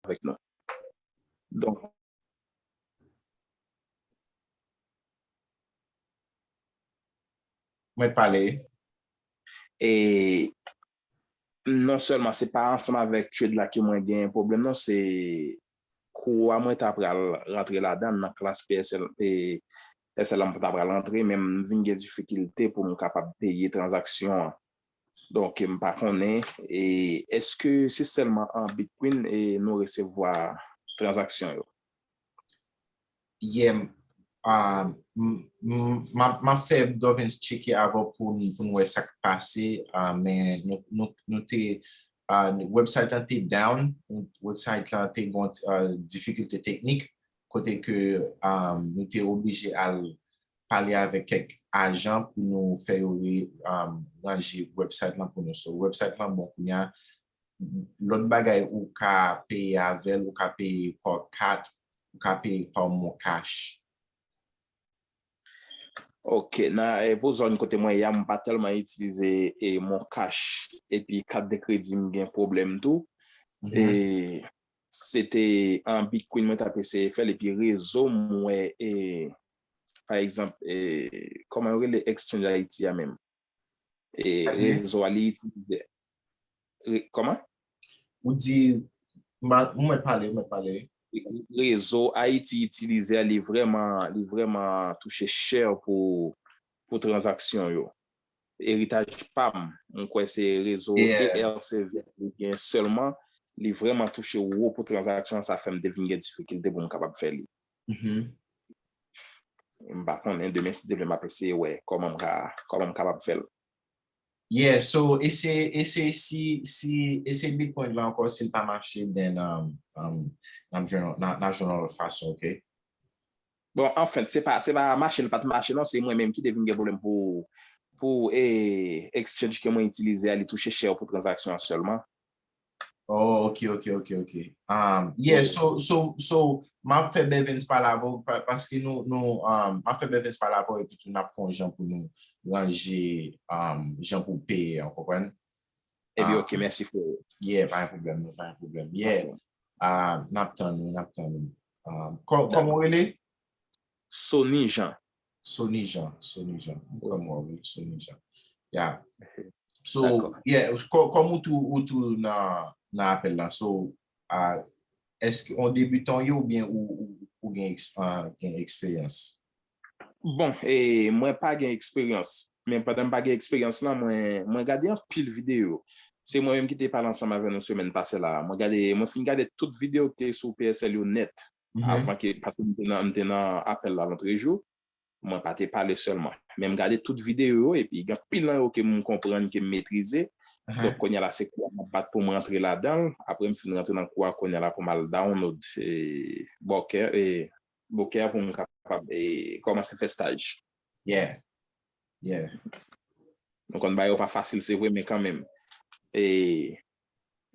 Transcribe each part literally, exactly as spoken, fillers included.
avèk nou. Donk, Mwen pale. E non sèlman se pa ansanm avèk trade la ke mwen gen pwoblèm non, se kou a mwen ta pral rantre ladan nan klas P S L, e P S L la mwen ta pral rantre, men m vin gen difikilte pou m kapab peye tranzaksyon an. Donk, m pa konnen, e èske se sèlman an Bitcoin e nou resevwa tranzaksyon yo? Yeah, m, ah, m, m, m ap, m ap fè Dovens tcheke avè w pou n, pou n wè sa k pase, ah, men nou, nou, nou te, ah, website lan te down, website lan te gen, ah, difikilte teknik, kote ke, ah, nou te oblije al pale avèk kèk ajan pou nou fè yo re, ah, ranje website lan pou nou. So, website lan bon kounye a, lòt bagay ou ka peye avè l, ou ka peye pa kat, ou ka peye pa MonCash. Ok, nan e, pou zòn kote mwen ye a, m pa tèlman itilize e, MonCash, epi kat de kredi m gen pwoblèm tou. E se te an Bitcoin mwen t ap eseye fè l, epi rezo m wè, e, pa egzanp, e, kòman yo rele Exchange Haiti a menm? E rezo a li itilize. Re- Kòman? Ou di, ma- ou mèt pale, ou mèt pale. Rezo Ayiti itilize a, li vrèman, li vrèman touche chè pou, pou tranzaksyon yo. Eritaj pa m, m kwè se rezo E R C V li gen sèlman, li vrèman touche wo pou tranzaksyon, sa fè m te vin gen difikilte pou m kapab fè li. M pa konnen, demen si Dye vle m ap eseye wè kòman m ka, kòman m kapab fè l. Yeah, so ese ese si si ese Bitcoin la ankò si l pa mache then um, um, n ap jwenn n ap jwenn yon lòt fason, ok? Bon, anfen, se pa se pa mache l pa t mache non, se mwen menm ki te vin gen pwoblèm pou pou e, exchange ke mwen itilize a, li touche chè pou tranzaksyon an sèlman. Oh, ok, ok, ok, ok. Um, yeah, so, so, so, m ap fè Bevens pale avè w pa- paske nou, nou, um, m ap fè Bevens pale avè w epi tou n ap fè yon jan pou nou ranje um, jan pou peye, w konprann? Epi, ok, mèsi, frè. Yeah, pa yon pwoblèm, non, pa yon pwoblèm. Yeah. Ah, n ap tann ou, n ap tann ou. Um, kò- Kòman w rele? Sony Jean. Sony Jean, Sony Jean. M kwè m wè w, wi, Sony Jean. Yeah. So, yeah, kò- kòm ou tou ou tou nan nan apèl la. So, ah, èske on debitan ou ye oubyen ou ou, ou gen, ah, gen eksperyans? Bon, e, mwen pa gen eksperyans. Men pandan m pa gen eksperyans lan, mwen mwen gade anpil videyo. Se mwen menm ki te pale ansanm avè nou semèn pase la. Mwen gade, mwen fin gade tout videyo ki te sou P S L yo nèt. Avan ke, paske m te nan, m te nan apèl la lontrejou. Mwen pa te pale sèlman. Men m gade tout videyo yo, epi gen anpil nan yo ke m konprann, ke m metrize. Donk, kounye a la, se kou a m ap bat pou m rantre ladan l. Apre m fin rantre nan kou a, kounye a la, pou m al download, e, bòkè, e, bòkè a pou m kapab, e, kòmanse fè staj. Yeah. Yeah. Nou konn bagay yo pa fasil, se vre, men kanmenm. E,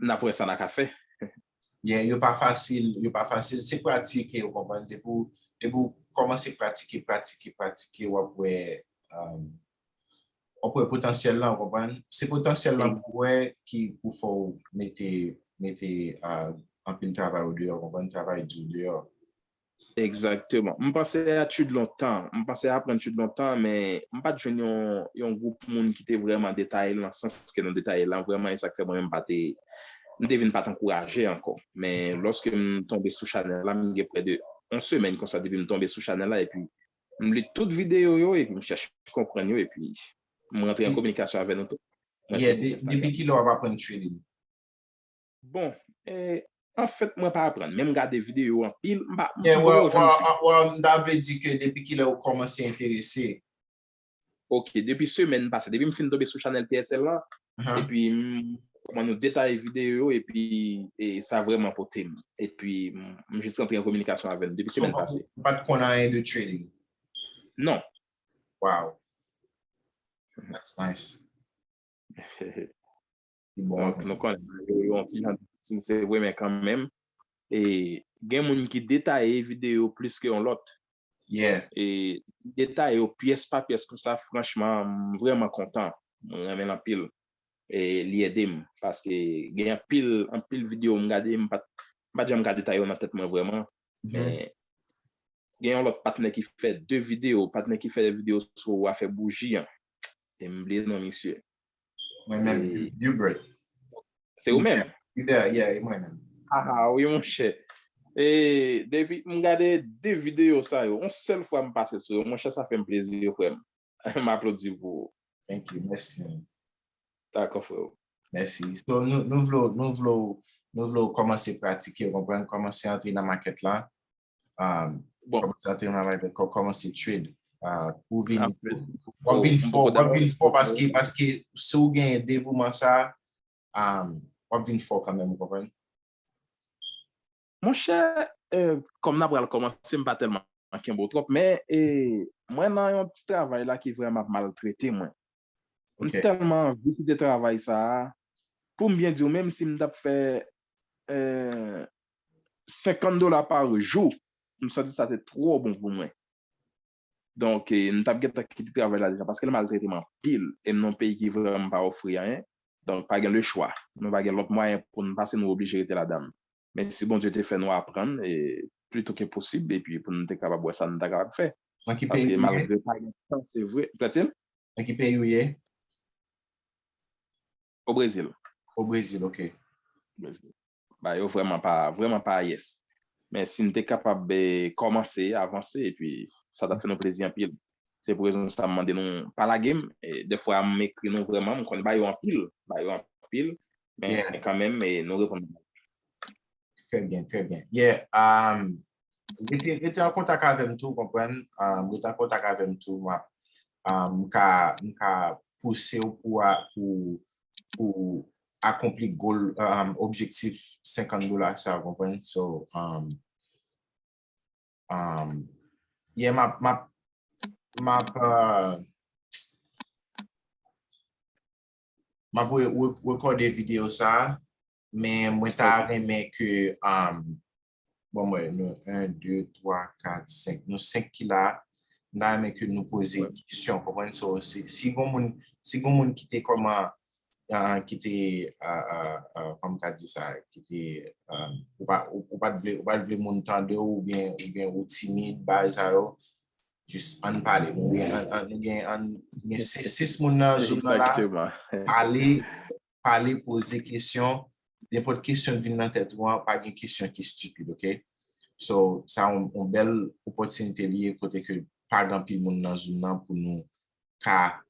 n ap wè sa n a ka fè. Yeah, yo pa fasil, yo pa fasil. Se pratike, ou konprann. Depi w depi w kòmanse pratike, pratike, pratike, w ap wè, um, w ap wè potansyèl lan, ou konprann. Se potansyèl lan pou wè ki pou fè w mete, mete, ah, anpil travay ou deyò, ou konprann, travay di w deyò. Egzakteman. M panse a etid lontan. M panse a aprann etid lontan, men m pa t jwenn yon, yon gwoup moun ki te vrèman detaye l nan sans ke nou detaye l lan vrèman, e sa k fè mwen menm m pa te, m te vin pa t ankouraje ankò. Men lòske m tonbe sou chanèl la, m gen prè de yon semèn konsa depi m tonbe sou chanèl la, epi m li tout videyo yo, epi m chèche konprann yo, epi m rantre an kominikasyon avè nou tou. Yeah, de- depi kilè w ap aprann trading? Bon, e, anfèt, mwen pa aprann, men m gade videyo anpil. M pa, m Yeah, poko well, janm well, uh, well, m ta vle di ke depi kilè ou kòmanse enterese? Ok, depi semèn pase, depi m fin tonbe sou chanèl P S L lan, epi m kòman nou detaye videyo yo, epi e, sa vrèman pote m. Epi m, m jis rantre an kominikasyon avè l depi semèn pase. Ou pa t konn anyen de trading? Non. Wow. That's nice. Donk, nou konnen, yo, yo yon ti jan difisil, se vre, men kanmenm, e, gen moun ki detaye videyo plis ke yon lòt. Yeah. E detaye yo pyès pa pyès konsa, franchman, m vrèman kontan. Mwen renmen l anpil. E li ede m, paske gen anpil, anpil videyo m gade, m pa t, m pa t janm ka detay yo nan tèt mwen vrèman, men gen yon lòt patnè ki fè de videyo, patnè ki fè videyo sou afè bouji an. E m bliye non misye. Mwen menm, Hubert. Se ou menm? Hubert, yeah, e mwen menm. Ah, wi, monchè. E depi m gade de videyo sa yo, yon sèl fwa m pase sou yo, monchè, sa fè m plezi, frè m. M aplodi pou ou. Thank you, mèsi. Dakò, frè. Mèsi. So, nou, nou vle, nou vle, nou vle kòmanse pratike, konprann, kòmanse antre nan makèt la. Um, bon. Kòmanse antre nan makèt, kò- kòmanse trade. Uh, pou vin, w ap vin fò, w ap vin fò paske, paske si w gen devouman sa, um, w ap vin fò kanmenm, ou konprann? Monchè, eh, kòm n ap pral kòmanse, m pa tèlman kenbe w twòp, men eh, mwen nan yon ti travay la ki vrèman ap maltrete mwen. M tèlman anvi kite travay sa a. Pou m byen di w, menm si m t ap fè eh, senkant dola pa jou, m santi sa te twò bon pou mwen. Donk, eh, m t ap gentan kite travay la deja, paske l maltrete m anpil, e m nan yon peyi ki vrèman pa ofri anyen. Donk, pa gen lechwa. Nou pa gen lòt mwayen pou n pase, nou oblije rete ladan l. Men si Bondye te fè nou aprann, e plito ke posib, epi pou nou te kapab wè sa nou ta kapab fè. Paske malgre pa gen tan, se vre. Prètil? Nan ki peyi ou ye? O Brezil. O Brezil, ok. Ba yo vrèman pa, vrèman pa ayès. Men si n te kapab eh, kòmanse, avanse, epi sa t ap fè nou plezi anpil. Se pou rezon sa m mande nou pa lage m. E, defwa m ekri nou vrèman, m konn ba yo anpil, ba yo anpil, men kanmenm eh, nou reponn. Trè byen, trè byen. Yeah, um, rete, rete an kontak avè m tou, konprann? Um, rete an kontak avè m tou, m ap, um, m ka, m ka pouse w pou, a- pou, pou akonpli goal, um, objektif senkant dola sa, konprann? So, um, um, yeah, m ap, m ap, m ap, uh, m ap re- re- rekòde videyo sa, men mwen ta renmen ke, um, bon, mwen, nou, en, de, twa, kat, senk. Nou senk ki la, m ta renmen ke nou poze kesyon, konprann? So, si, si gon moun, si gon moun ki te kòman, uh, ki te, uh, uh, uh, kòman m ka di sa, ki te, uh, ou pa, ou, ou pa t vle, ou pa t vle moun tande w, oubyen, oubyen ou timid, bagay sa yo, jis ann pale. Nou gen, ann, ann, nou gen, ann, gen sis, sis moun nan Zoom nan la, pale, pale, poze kesyon, nenpòt kesyon k vin nan tèt ou an, pa gen kesyon ki stipid, ok? So, sa yon, yon bèl opòtinite li ye kote ke pa gen anpil moun nan Zoom nan pou nou ka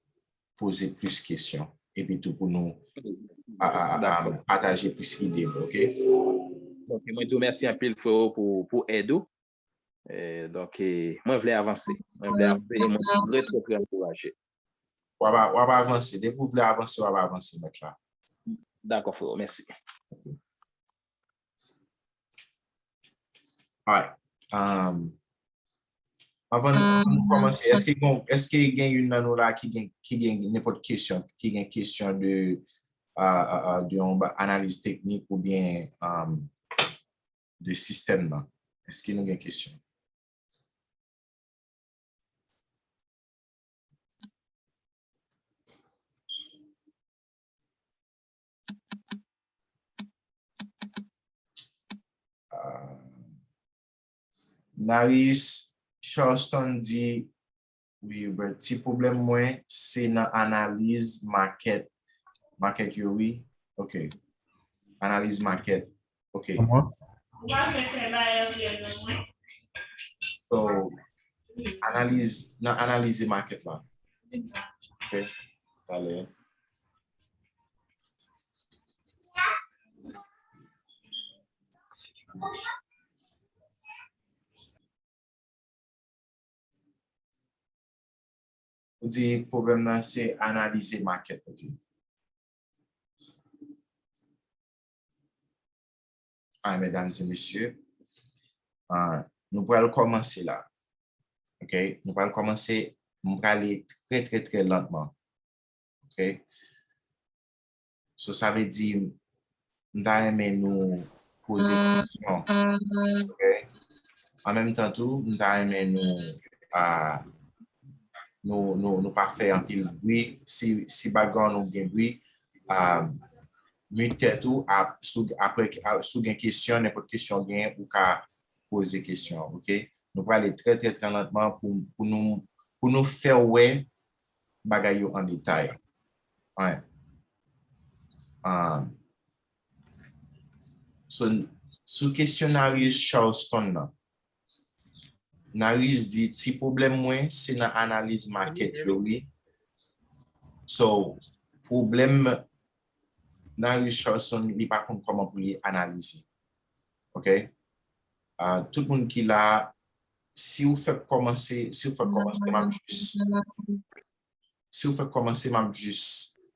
poze plis kesyon, epi tou pou nou a- a- a- pataje plis ide nou, ok? Ok, mwen di w mèsi anpil, freo, pou, pou èd ou. Eh, donk, eh, mwen vle avanse. Mwen vle avanse e mwen trè, trè, trè ankouraje. W ap, w ap avanse. Depi w vle avanse, w ap avanse, mèt la. Dakò, freo. Mèsi. Alright. Um, anvan nou kòmanse, èske gen, èske gen youn nan nou la ki gen, ki gen nenpòt kesyon, ki gen kesyon de, uh, uh, uh, de yon ba- analiz teknik oubyen um, de sistèm nan? Èske nou gen kesyon? Uh, Narius Charleston di, wi, but ti pwoblèm mwen, se nan analiz makèt, makèt yo, wi. Ok. Analiz makèt. Ok. So, analiz, nan analize makèt la. Ok. Talè. Ou di pwoblèm nan se analize makèt, ok. Alright, medam e mesye, ah, nou pral kòmanse la. Ok, nou pral kòmanse, m prale trè, trè, trè lantman. Ok. So, sa vle di, m ta renmen nou poze kesyon. Ok. An menm tan tou, m ta renmen nou, ah, nou, nou, nou pa fè anpil bri. Si, si background nou gen bri, ah, mute tèt ou, ap, si w, apre, a, si w gen kesyon, nenpòt kesyon w genyen, ou ka poze kesyon, ok? Nou prale trè, trè, trè lantman pou, pou nou, pou nou fè w wè bagay yo an detay. Alright. Um, so, sou kesyon Narius Charleston nan, Narius di, ti pwoblèm mwen, se nan analiz market yo, wi. So, pwoblèm Narius Charleston, li pa konn kòman pou li analize. Ok? Ah, tout moun ki la, si w fèk kòmanse, si w fèk kòmanse, m ap jis, si w fèk kòmanse, m ap jis,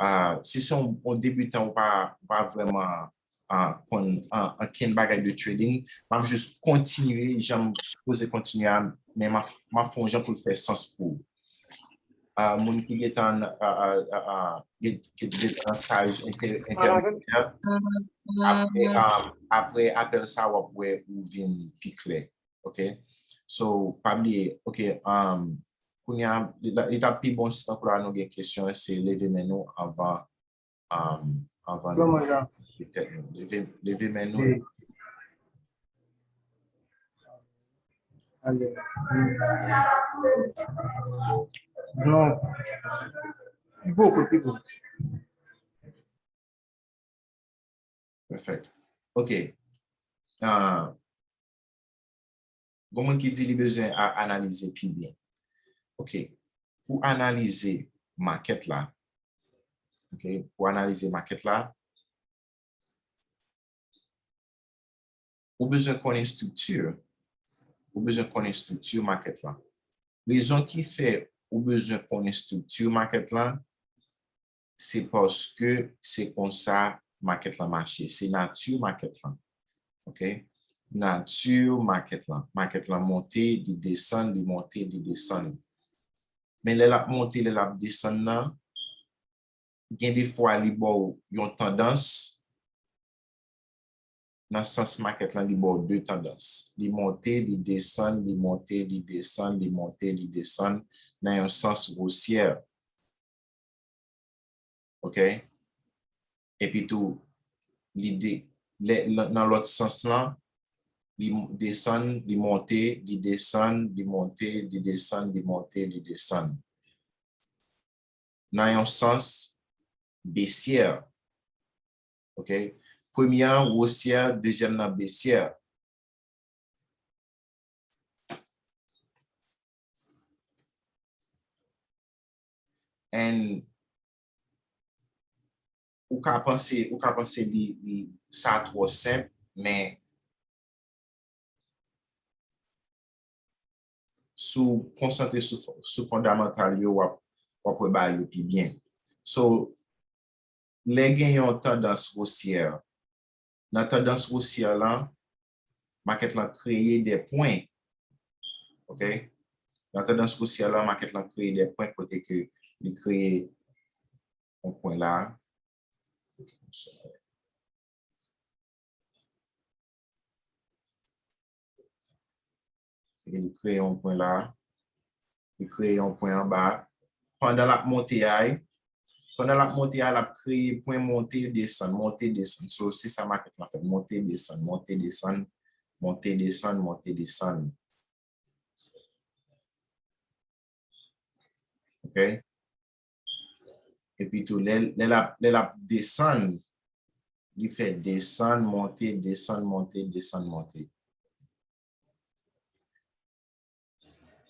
ah, si se yon, yon debitan, ou pa, ou pa vrèman, ah, konn, ah, ankenn bagay de trading, m ap jis kontinye jan m sipoze kontinye a, men m ap, m ap fè yon jan pou l fè sans pou ou. Ah, moun ki gentan, ah, ah, ah, ah, gen, gen, gentan nan saj entè-, entèmedyè, apre, ah, apre apèl sa, w ap wè ou vin pi klè. Ok? So, pa bliye, ok, um, kounye a, li, li t ap pi bon si tankou la nou gen kesyon, se leve men nou anvan, um, anvan nou leve tèt nou. Leve, leve men nou. Non. Pi gwo kout, pi gwo. Perfect. Ok. Ah, gon moun ki di li bezwen a-, analize pi byen. Ok. Pou analize market la, ok, pou analize market la, ou bezwen konn estrikti, ou bezwen konn estrikti market la. Rezon ki fè ou bezwen konn estrikti market la, se paske se konsa market lan mache. Se nati market lan. Ok? Nati market lan. Market lan monte, li desann, li monte, li desann. Men lè l ap monte, lè l ap desann nan, gen de fwa li ba w yon tandans, nan sans market lan, li ba w de tandans. Li monte, li desann, li monte, li desann, li monte, li desann, nan yon sans wosyè. Ok? Epi tou, li de, lè, nan, nan lòt sans lan, li m-, desann, li monte, li desann, li monte, li desann, li monte, li desann. Nan yon sans besyè. Ok? Premye an wosyè, dezyèm nan besyè. And ou ka panse, ou ka panse li, li, sa twò senp, men si w konsantre sou, sou fondamantal yo, w ap, w ap wè bagay yo pi byen. So, lè gen yon tandans wosyè, nan tandans wosyè lan, market lan kreye de pwen. Ok? Nan tandans wosyè lan, market lan kreye de pwen kote ke li kreye yon pwen la. Li kreye yon pwen la. Li kreye yon pwen anba. Pandan l ap monte a, pandan l ap monte a, l ap kreye pwen monte, desann, monte, desann. So, se sa market lan fè. Monte, desann, monte, desann, monte, desann, monte, desann. Ok? Epi tou, lè, lè l ap, lè l ap desann, li fè desann, monte, desann, monte, desann, monte.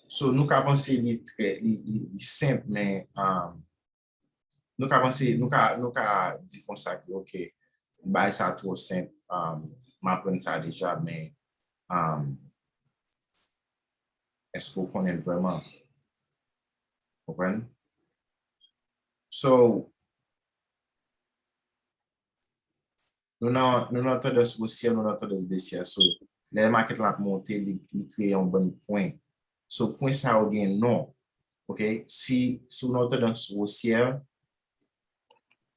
So, nou ka panse li trè, li, li, li senp, men, um, nou ka panse, nou ka, nou ka di konsa ke, ok, bagay sa twò senp, um, m aprann sa deja, men, um, èske w konnen l vrèman? Konprann? So, nou nan, nou nan tandans wosyè, nou nan tandans besyè. So, lè market lan ap monte, li, li kreye yon bann pwen. So, pwen sa yo gen non. Ok? Si, si w nan yon tandans wosyè,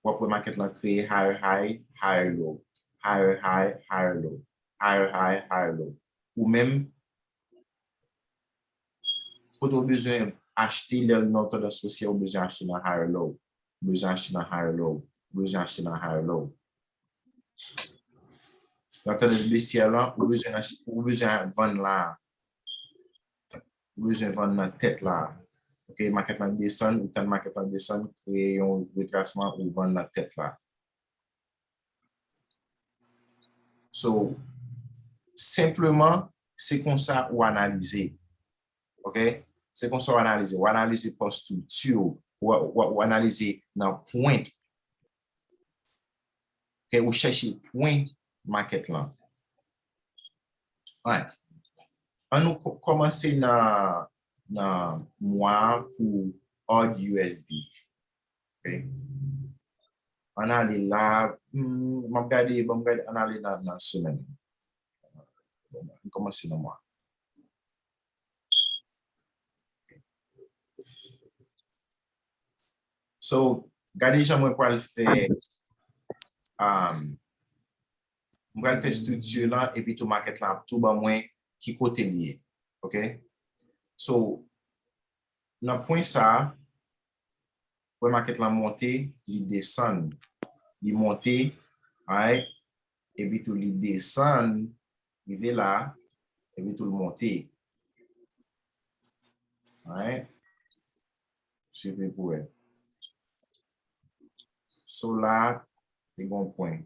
w ap wè market lan kreye higher high, higher low, higher high, higher low, higher high, higher low. Ou menm, kote w bezwen achte, lè w nan tandans wosyè, ou bezwen achte nan higher low, ou bezwen achte nan higher low, ou bezwen achte nan higher low. Nan tandans besyè lan, ou bezwen ach- ou bezwen vann la. Ou bezwen vann nan tèt la. Ok, makèt lan desann, ou tann makèt lan desann, kreye yon retrasman, ou vann nan tèt la. So, senpleman, se konsa ou analize. Ok? Se konsa ou analize. Ou analize pa estrikti, ou, ou, ou analize nan pwen. Ok? Ou chèche pwen makèt lan. Alright. An nou ko- kòmanse nan, nan mwa pou odd U S D. Ok? Ann ale la, hmm, m ap gade, ban m gade, ann ale nan, nan semèn. Bon, ann kòmanse nan mwa. So, gade jan mwen pral fè, um, mwen pral fè estrikti lan, epi tou makèt lan ap tou ban mwen ki kote li ye. Ok? So, nan pwen sa, wè makèt lan monte, li desann. Li monte, alright? Epi tou li desann, rive la, epi tou l monte. Alright? Swiv pou wè. So la, se gon pwen.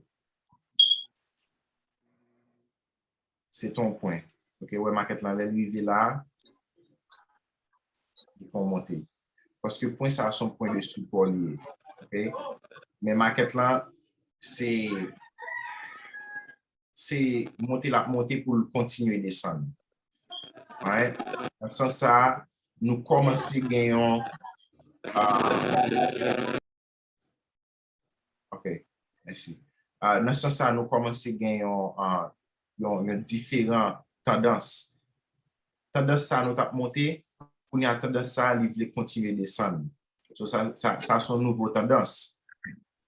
Se ton pwen. Ok, wè makèt lan lè l rive la, li fè yon monte. Paske pwen sa a se yon pwen de sipò li ye. Ok? Men makèt lan, se se monte l ap monte pou l kontinye desann. Alright? Nan sans sa a, nou kòmanse gen yon, ah, ok, mèsi. Ah, nan sans sa a, nou kòmanse gen yon, ah, yon, yon diferan tandans. Tandans sa a nou t ap monte, kounye a tandans sa a, li vle kontinye desann. So, sa, sa, sa se yon nouvo tandans.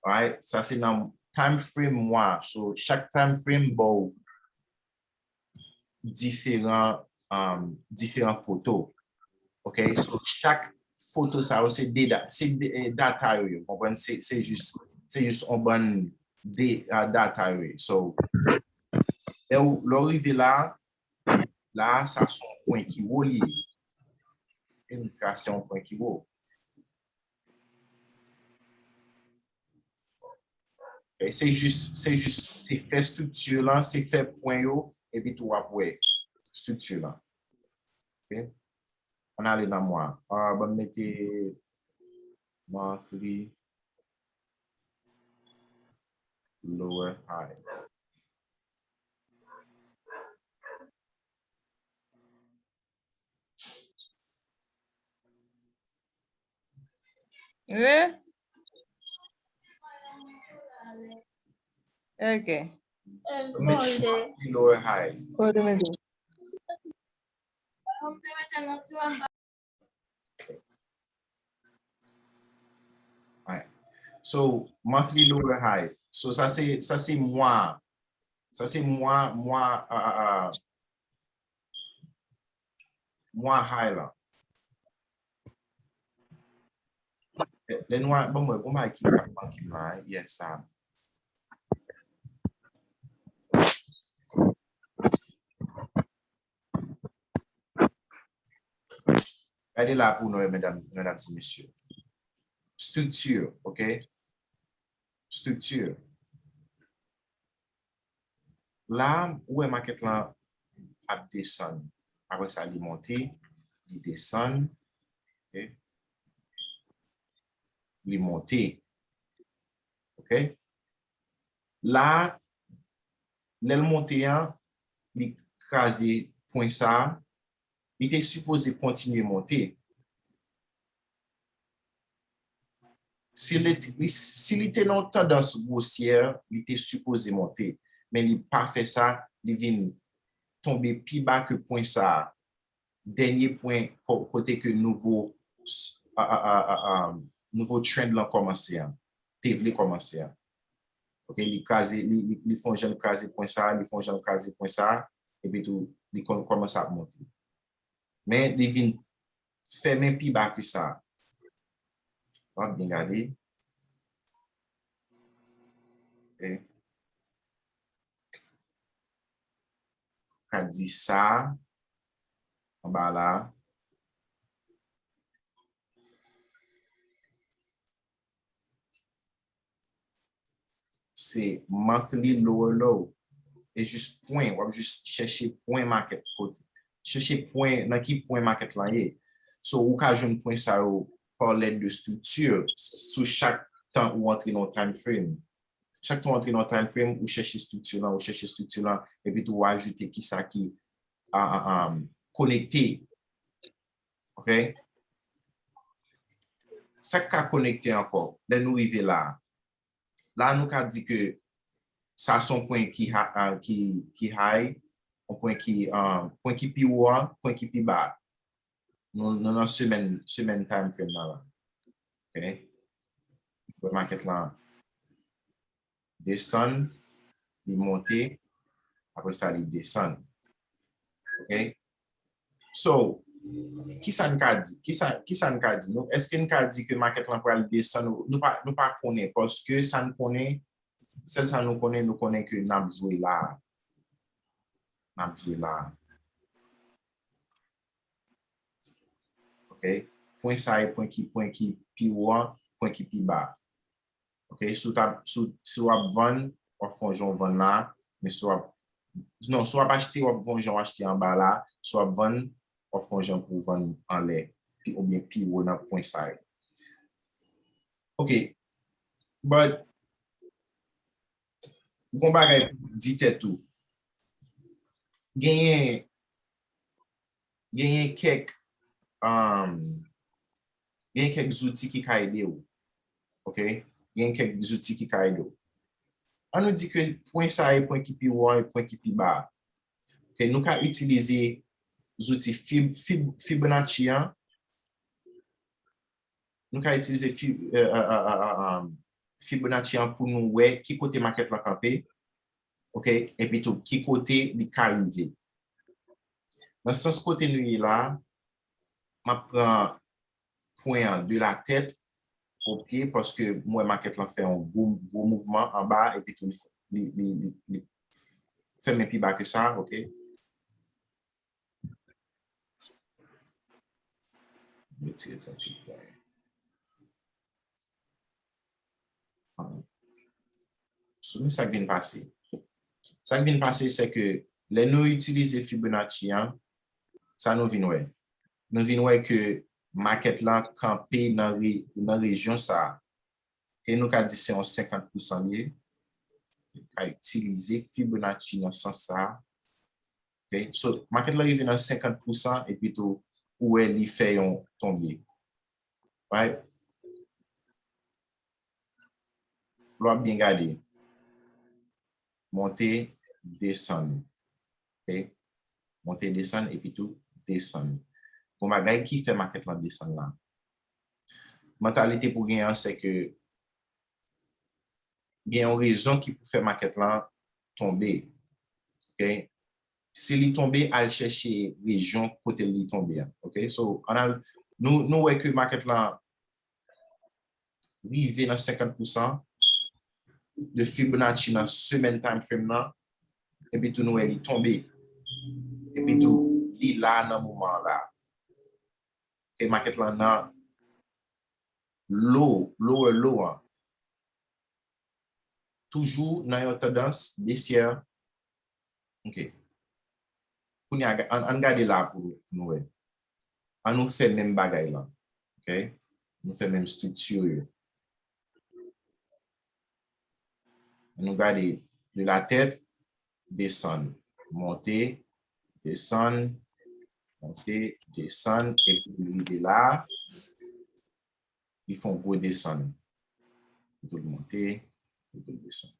Alright? Sa se nan time frame mwa. So, chak time frame ba w diferan, um, diferan foto. Ok? So, chak foto sa yo se de, da- se de, eh, data yo ye. Konprann? Se, se jis, se jis yon bann de, ah, data yo ye. So, lè w, lè w rive la, la, sa se yon pwen ki wo li ye. E m trase yon pwen ki wo. E se jis, se jis, se fè estrikti lan, se fè pwen yo, epi tou w ap wè estrikti lan. Ok? Ann ale nan mwa. Ah, ban m mete monthly lower high. Wi. Ok. So, make sure monthly lower high. Kote mete? Alright. So, monthly lower high. So, sa se, sa se mwa. Sa se mwa, mwa, ah, ah, ah, mwa high la. Lè nou a, bon, mwen, bon, bagay ki k ap manke m la, yè sa. Gade la pou nou, medam, medam e mesye. Estrikti, ok? Estrikti. La, ou wè makèt lan ap desann. Apre sa, li monte, li desann. Ok? Li monte. Ok? La, lè l monte an, li kraze pwen sa a, li te sipoze kontinye monte. Si li, li, si li te nan yon tandans gwosyè, li te sipoze monte. Men li pa fè sa, li vin tonbe pi ba ke pwen sa a. Dènye pwen ko- kote ke nouvo, a, a, a, a, a, nouvo trend lan kòmanse an, te vle kòmanse an. Ok, li kraze, li, li, li fè yon jan kraze pwen sa, li fè yon jan kraze pwen sa, epi tou, li kò- kòmanse ap monte. Men li vin fèmen pi ba ke sa. W ap byen gade. Ok. ka di sa, anba la. Se monthly lower low. E jis pwen, w ap jis chèche pwen market kote. Chèche pwen, nan ki pwen market lan ye. So, ou ka jwenn pwen sa yo pa lèt de strikti sou chak tan ou antre nan yon time frame. Chak tan ou antre nan yon time frame, ou chèche strikti lan, ou chèche strikti lan, epi tou ou ajoute kisa ki a, a, a, konekte. Ok? Sa k ka konekte ankò, lè nou rive la a. La a, nou ka di ke sa se yon pwen ki, ha- a, ki, ki high, yon pwen ki, a, pwen ki pi wo a, pwen ki pi ba a. Nou, nou nan semèn, semèn time frame nan la. Ok? Wè market lan desann, li monte, apre sa li desann. Ok? So, kisa n ka di? Kisa, kisa n ka di? Nou, èske n ka di ke market lan pral desann? Nou pa, nou pa konnen, paske sa n konnen, sèl sa nou konnen, nou konnen ke n ap jwe la a. N ap jwe la a. Ok? Pwen sa e pwen ki, pwen ki pi wo a, pwen ki pi ba a. Ok? Si w t ap, si w, si w ap vann, w ap fè yon jan w vann la, men si w ap, non, si w ap achte, w ap fè yon jan w achte anba la, si w ap vann, w ap fè yon jan pou w vann anlè, pi, oubyen pi wo nan pwen sa yo. Ok. But, gon bagay pou di tèt ou. Genyen, genyen kèk, um, genyen kèk zouti ki ka ede w. Ok? Genyen kèk zouti ki ka ede w. An nou di ke pwen sa e pwen ki pi wo a e pwen ki pi ba a. Ok? Nou ka itilize zouti Fib, Fib, Fibonacci an. Nou ka itilize Fib, eh, eh, eh, eh, eh, eh, Fibonacci an pou nou wè ki kote market lan kanpe. Ok? Epi tou, ki kote li ka rive. Nan sans kote nou ye la, m ap pran pwen an de la tèt o pye, paske m wè market lan fè yon gwo, gwo mouvman anba, epi tou li, li, li, li, li fèmen pi ba ke sa, ok? Retire tranntuit pwen. So, men sa k vin pase. Sa k vin pase, se ke lè nou itilize Fibonacci an, sa nou vin wè. Nou vin wè ke market lan kanpe nan, re, nan rejyon sa a. E nou ka di se yon senkant pousan li ye. Nou ka itilize Fibonacci nan sans sa a. Ok? So, market lan rive nan senkant pousan, epi tou, ou wè li fè yon tonbe. Right? Lè w ap byen gade. Monte, desann. Ok? Monte, desann, epi tou, desann. Gon bagay ki fè market lan desann la. Mantalite pou gen an, se ke gen yon rezon ki pou fè market lan tonbe. Ok? Si li tonbe, al chèche rejyon kote li tonbe an. Ok? So, ann al, nou, nou wè ke market lan rive nan senkant pousan de Fibonacci nan semèn time frame nan, epi tou nou wè li tonbe. Epi tou, li la nan moman an la. Ok, market lan nan low, lower low an. Toujou nan yon tandans besyè. Ok. Kounye a, ann, ann gade la pou, pou nou wè. Ann nou fè menm bagay lan. Ok? Nou fè menm estrikti yo. Ann nou gade de la tèt, desann, monte, desann, monte, desann, epi li rive la, li fè yon gwo desann. Kote l monte, kote l desann.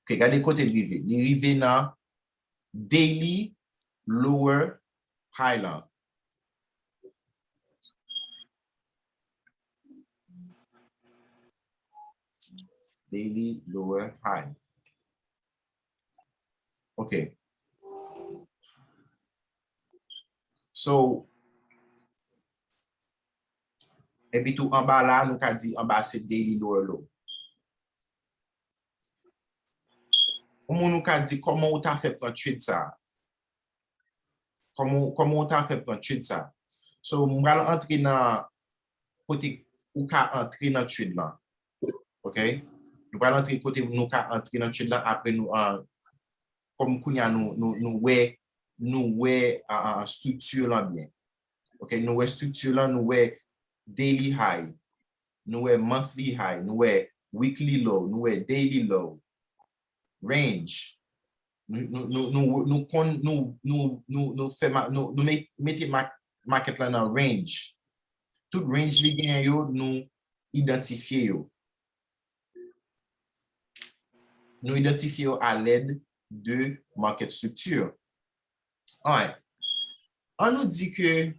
Ok, gade kote l rive. Li rive nan daily lower high lan. Daily lower high. Ok. So, epi tou anba la, nou ka di anba se daily lower low. Yon moun ou ka di kòman ou ta fè pran trade sa? Kòman, kòman ou ta fè pran trade sa? So, m pral antre nan kote ou ka antre nan trade lan. Ok? Nou pral antre kote nou ka antre nan trade lan, apre nou, ah, kòm kounye a nou, nou, nou wè, nou wè, ah, ah, estrikti lan byen. Ok? Nou wè estrikti lan, nou wè daily high, nou wè monthly high, nou wè weekly low, nou wè daily low, range. Nou, nou, nou, nou, nou konn, nou, nou, nou, nou fè ma-, nou, nou met-, mete ma-, market lan nan range. Tout range li genyen yo, nou idantifye yo. Nou idantifye yo alèd de market structure. Alright. An nou di ke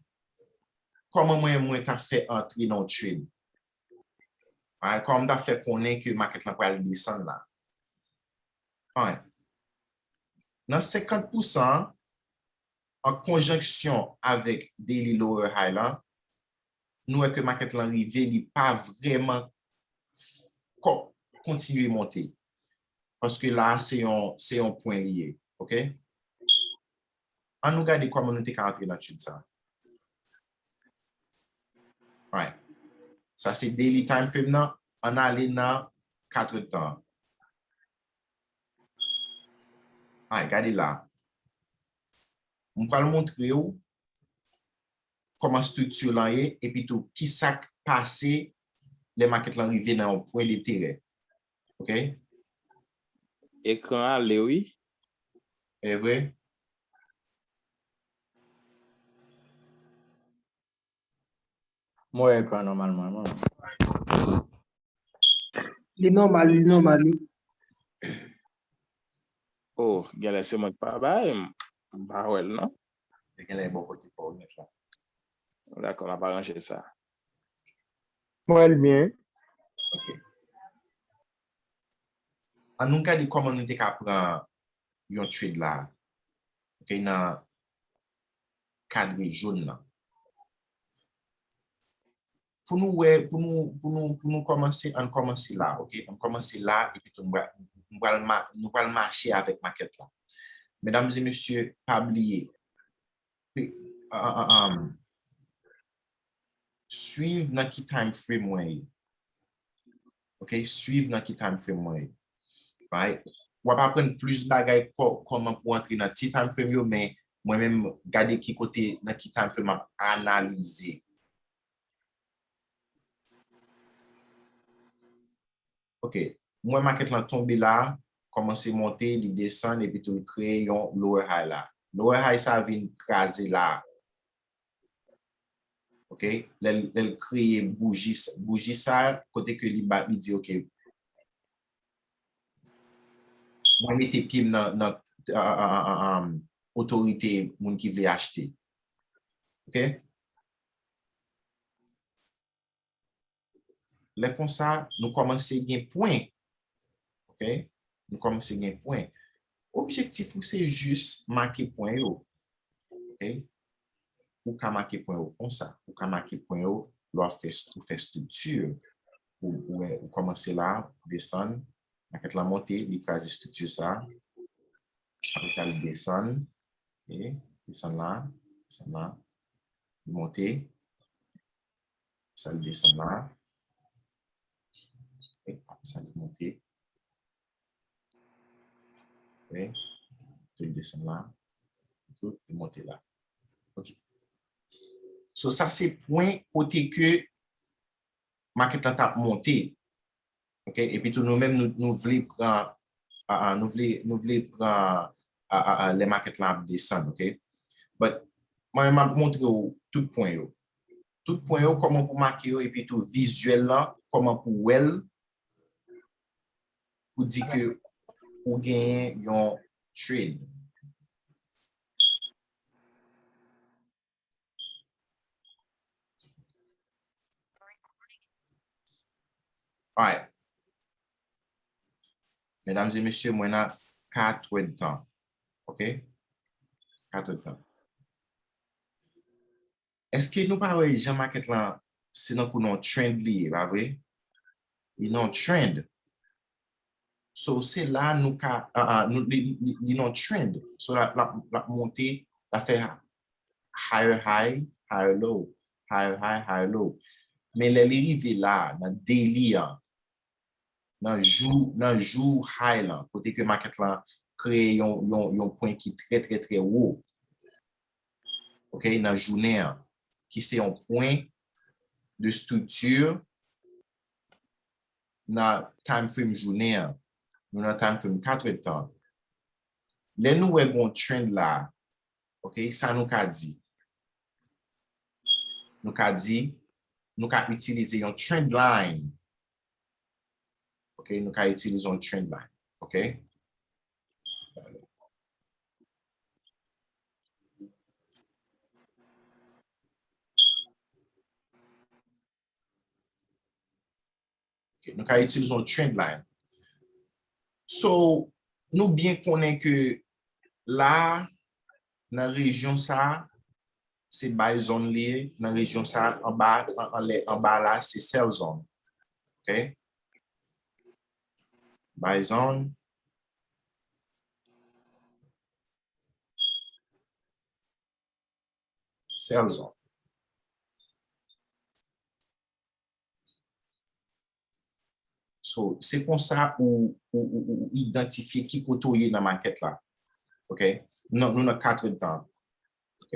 kòman mwen, mwen ta fè antre nan yon trade. Alright, kòman m ta fè konnen ke market lan pral desann la. Alright. Nan senkant pousan, an konjonksyon avèk daily lower high lan, nou wè ke market lan rive, li pa vrèman ko-, kontinye monte. Paske la, se yon, se yon pwen li ye. Ok? An nou gade kòman nou te ka antre nan trade sa. Alright. Sa se daily time frame nan. An ale nan kat èdtan. Alright, gade la. M pral montre w kòman estrikti lan ye, epi tou ki sa k pase lè market lan rive nan yon pwen de terè. Ok? Ekran ale, wi. E vre? Mwen wè ekran nòmalman, non. Li nòmal, li nòmal, wi. Oh, genlè se mwen ki pa bay, m, m pa wè l, non. Li genlè bò kote pa w nèt la. Dakò, m ap aranje sa. Mwen wè l byen. Ok. An nou gade kòman nou te ka pran yon trade la. Ok, nan kadre jòn nan. Pou nou wè, pou nou, pou nou, pou nou kòmanse, ann kòmanse la, ok? Ann kòmanse la, epi tou nou pral, nou pral ma-, nou pral mache avèk market la. Medam e mesye, pa bliye, pe-, a, a, a, a, swiv nan ki time frame mwen ye. Ok, swiv nan ki time frame mwen ye. Right? W ap aprann plis bagay kò-, kòman pou antre nan ti time frame yo, men mwen menm gade ki kote, nan ki time frame m ap analize. Ok, m wè market lan tonbe la, kòmanse monte, li desann, epi tou l kreye yon lower high la. Lower high sa vin kraze la. Ok, lè l, lè l kreye bouji, bouji sa, kote ke li ba, li di, ok, mwen mete pye m nan, nan, a, a, otorite moun ki vle achte. Ok? Lè konsa, nou kòmanse gen pwen. Ok? Nou kòmanse gen pwen. Objektif ou se jis make pwen yo. Ok? Ou ka make pwen yo konsa. Ou ka make pwen yo lè w ap fè, ou fè estrikti. Ou, ou, ou kòmanse la, desann. Market lan monte, li kraze estrikti sa. Apre sa, li desann. Ok? Desann la, desann la. Li monte. Sa l desann la. E apre sa, li monte. Ok. Tou li desann la. Tou li monte la. Ok. So, sa se pwen kote ke market lan t ap monte. Ok? Epi tou nou menm nou, nou vle pran, a, a, nou vle, nou vle pran, a, a, a, lè market lan ap desann, ok? But, mwen, m ap montre w tout pwen yo. Tout pwen yo, kòman pou make yo, epi tou vizyèl lan, kòman pou wè l, pou di ke ou genyen yon trade. Alright. Medam e mesye, mwen nan kat èdtan. Ok? Kat èdtan. Èske nou pa wè jan market lan, se tankou nan yon trend li ye, pa vre? Li nan yon trend. So, se la nou ka, ah, ah, nou, li, li, li nan trend. So, la, la, la monte, la fè higher high, higher low, higher high, higher low. Men lè li rive la, nan daily an, nan jou, nan jou high lan, kote ke market lan kreye yon, yon, yon pwen ki trè, trè, trè wo. Ok, nan jounen an, ki se yon pwen de strikti nan time frame jounen an. Nou nan time frame kat èdtan. Lè nou wè gon trend la, ok, sa nou ka di? Nou ka di, nou ka itilize yon trend line. Ok, nou ka itilize yon trend line. Ok? Ok, nou ka itilize yon trend line. So, nou byen konnen ke la, nan rejyon sa, se buy zone li ye, nan rejyon sa, anba, an, anlè, anba la, se sell zone. Ok? Buy zone. Sell zone. So, se konsa ou, ou, ou, ou idantifye ki kote ou ye nan market la. Ok? Nou, nou nan kat èdtan. Ok?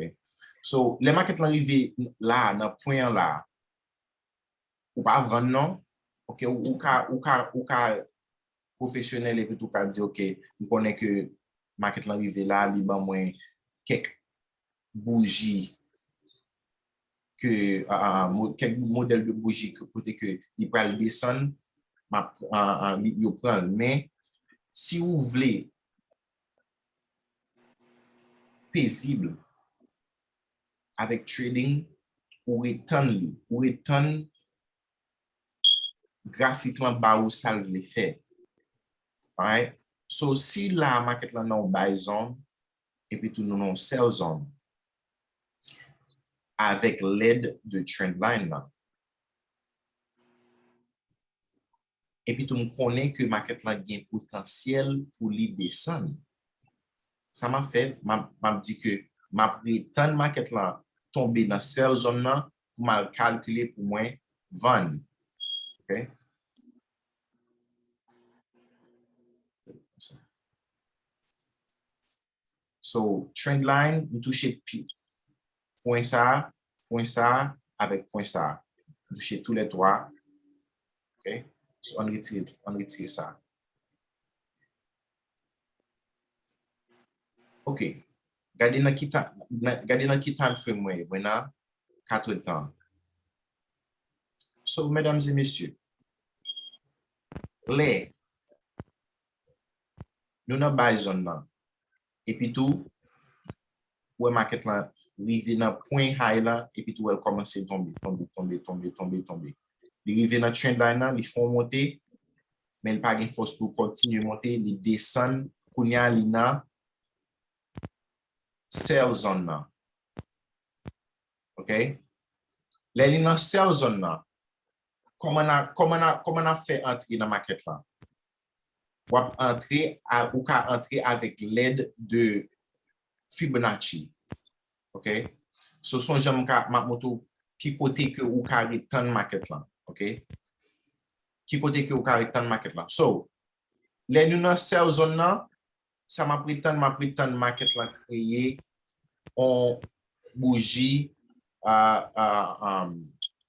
So, lè market lan rive la, nan pwen an la, ou pa vann non. Ok? Ou, ou ka, ou ka, ou ka pwofesyonèl epi tou ka di, ok, m konnen ke market lan rive la, li ban mwen kèk bouji ke, ah, ah, mo-, kèk modèl de bouji ke kote ke li pral desann, m ap, ah, ah, li, yo pran l. Men, si ou vle pezib avèk trading, ou ret tann li, ou ret tann grafik lan ba ou sa l vle fè. Alright? So, si la market lan nan yon buy zone, epi tou nou nan yon sell zone, avèk lèd de trend line lan. Epi tou m konnen ke market lan gen potansyèl pou li desann. Sa m ap fè, m ap, m ap di ke m ap ret tann market lan tonbe nan sell zone nan pou m al kalkile pou mwen vann. Ok? So, trend line, m touche pi, pwen sa, pwen sa, avèk pwen sa. M touche tou lè twa. Ok? So, ann retire, ann retire sa. Ok. Gade nan ki ta-, nan, gade nan ki time frame mwen ye. Mwen nan kat èdtan. So, medam e mesye, lè nou nan buy zone nan, epi tou, ou wè market lan rive nan pwen high lan, epi tou wè l kòmanse tonbe, tonbe, tonbe, tonbe, tonbe, tonbe. Li rive nan trend line nan, li fè yon monte, men li pa gen fòs pou kontinye monte, li desann, kounye a li nan sell zone nan. Ok? Lè li nan sell zone nan, kòman n a, kòman n a, kòman n a fè antre nan market lan? W ap antre, a, ou ka antre avèk lèd de Fibonacci. Ok? So, sonje m ka, m ap montre w ki kote ke ou ka ret tann market lan. Ok? Ki kote ke ou ka ret tann market lan. So, lè nou nan sell zone nan, sa m ap ret tann, m ap ret tann market lan kreye on bouji, ah, ah, um,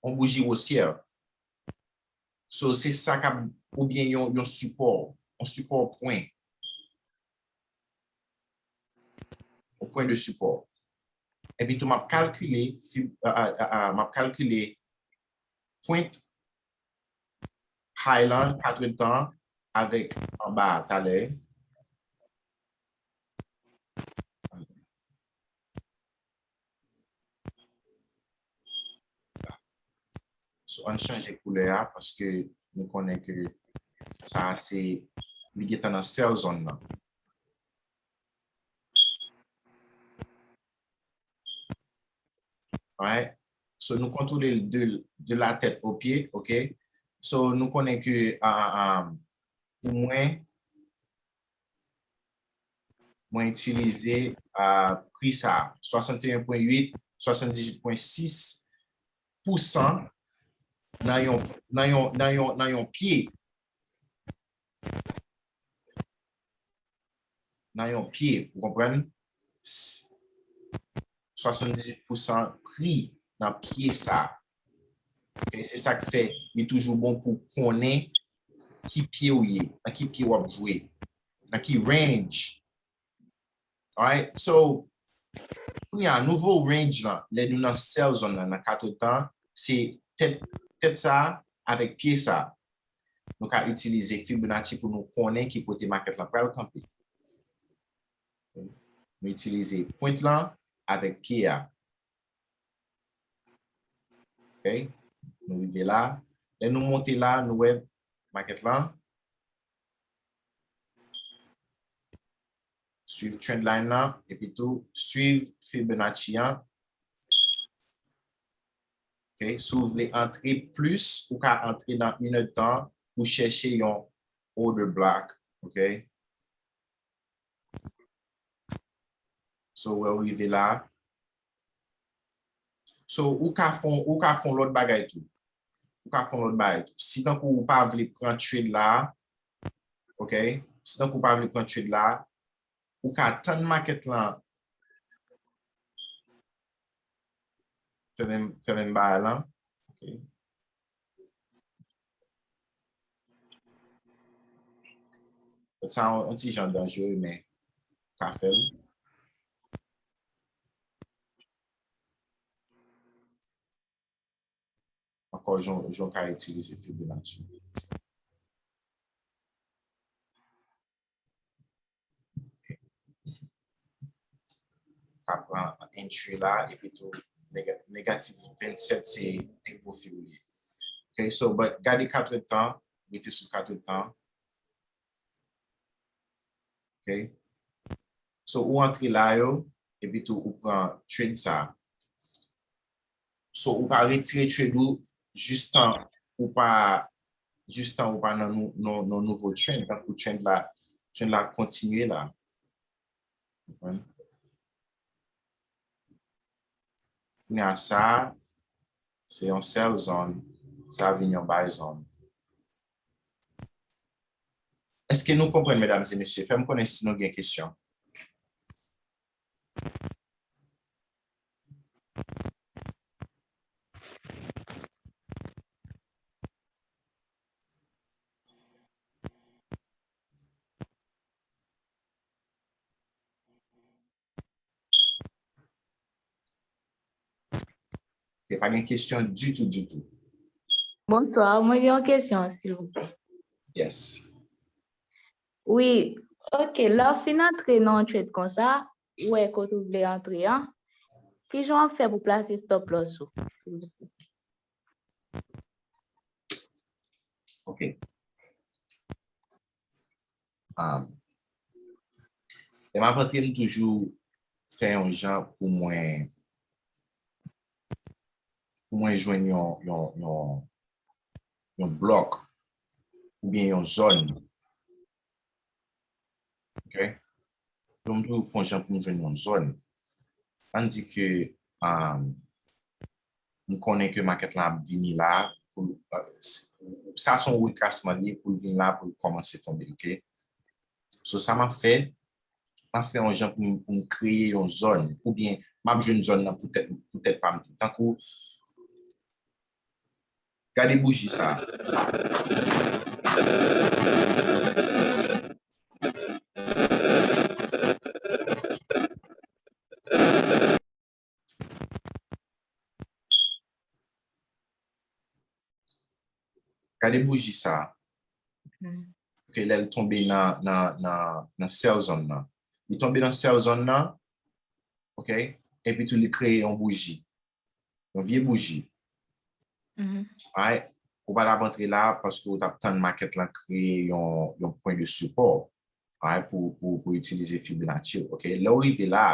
on bouji wosyè. So, se sa k ap, oubyen yon, yon sipò, yon sipò pwen. Yon pwen de sipò. Epi tou, m ap kalkile, fib-, ah, ah, ah, ah, m ap kalkile pwent high lan, kat èdtan, avèk anba a talè. So, ann chanje koulè a, paske nou konnen ke sa a se, li gentan nan sell zone nan. Alright? So, nou kontwole l de, de la tête aux pieds, ok? So, nou konnen ke, ah, ah, ah, pou mwen, mwen itilize pri sa, swasanteyen pwen uit, swasanndizuit pwen sis pousan nan yon, nan yon, nan yon, nan yon pye. Nan yon pye, ou konprann? Swasanndizuit pousan pri nan pye sa. Ok, se sa k fè li toujou bon pou konnen ki pye ou ye, nan ki pye w ap jwe, nan ki range. Alright, so, kounye a, nouvo range lan, lè nou nan sell zone lan, nan katretan, se tèt, tèt sa avèk pye sa. Nou ka itilize Fibonacci pou nou konnen ki kote market lan pral kanpe. Nou itilize pwent lan avèk pye a. Ok, nou rive la. Lè nou monte la, nou wè market lan swiv trend line nan, epi tou swiv Fibonacci an. Ok, si w vle antre plis, ou ka antre nan inèdtan pou chèche yon order block. Ok. So, wè w rive la. So, ou ka fon, ou ka fon lòt bagay tou. Ou ka fon lòt bagay tou. Si tankou ou pa vle pran trade la, ok? Si tankou ou pa vle pran trade la, ou ka tann market lan fè menm, fè menm bagay lan. Ok. Sa yon, yon ti jan danjere, men ka fè l. Ankò, jan, jan ka itilize Fibonacci. Ka pran entry la, epi tou nega-, negatif vennsèt se depo fi ou ye. Ok, so, but gade katretan, rete sou katretan. Ok. So, ou antre la yo, epi tou ou pran trade sa. So, ou pa retire trade ou jistan ou pa, jistan ou pa nan nou, nan, nan nouvo trend, tankou trend la, trend la kontinye la. Konprann? Kounye a sa, se yon sell zone, sa vin yon buy zone. Èske nou konprann, medam e mesye? Fè m konnen si nou gen kesyon. Ok, pa gen kesyon ditou, ditou. Bonswa, mwen gen yon kesyon, silvouplè. Yes. Wi, ok, lè w fin antre nan yon trade konsa, ou wè kote w vle antre an, kijan w ap fè pou plase stop loss ou, silvouplè? Ok. Um, lè m ap antre, m toujou fè yon jan pou mwen, pou mwen jwenn yon, yon, yon, yon blòk oubyen yon zòn. Ok? Donk, m toujou fè yon jan pou m jwenn yon zòn. Ann di ke, um, m konnen ke market lan ap vini la, pou, uh, s-, sa se yon retrasman li ye pou l vin la, pou l kòmanse tonbe, ok? So, sa m ap fè, m ap fè yon jan pou m, pou m kreye yon zòn, oubyen m ap jwenn zòn nan pou tèt, pou tèt pa m tou. Tankou, gade bouji sa. Gade bouji sa. Ok, lè l tonbe nan, nan, nan, nan sell zone nan. Li tonbe nan sell zone nan, ok? Epi tou li kreye yon bouji. Yon vye bouji. Alright? Ou pa t ap antre la paske ou t ap tann market lan kreye yon, yon pwen de sipò. Alright? Pou, pou, pou itilize Fibonacci, ok? Lè w rive la,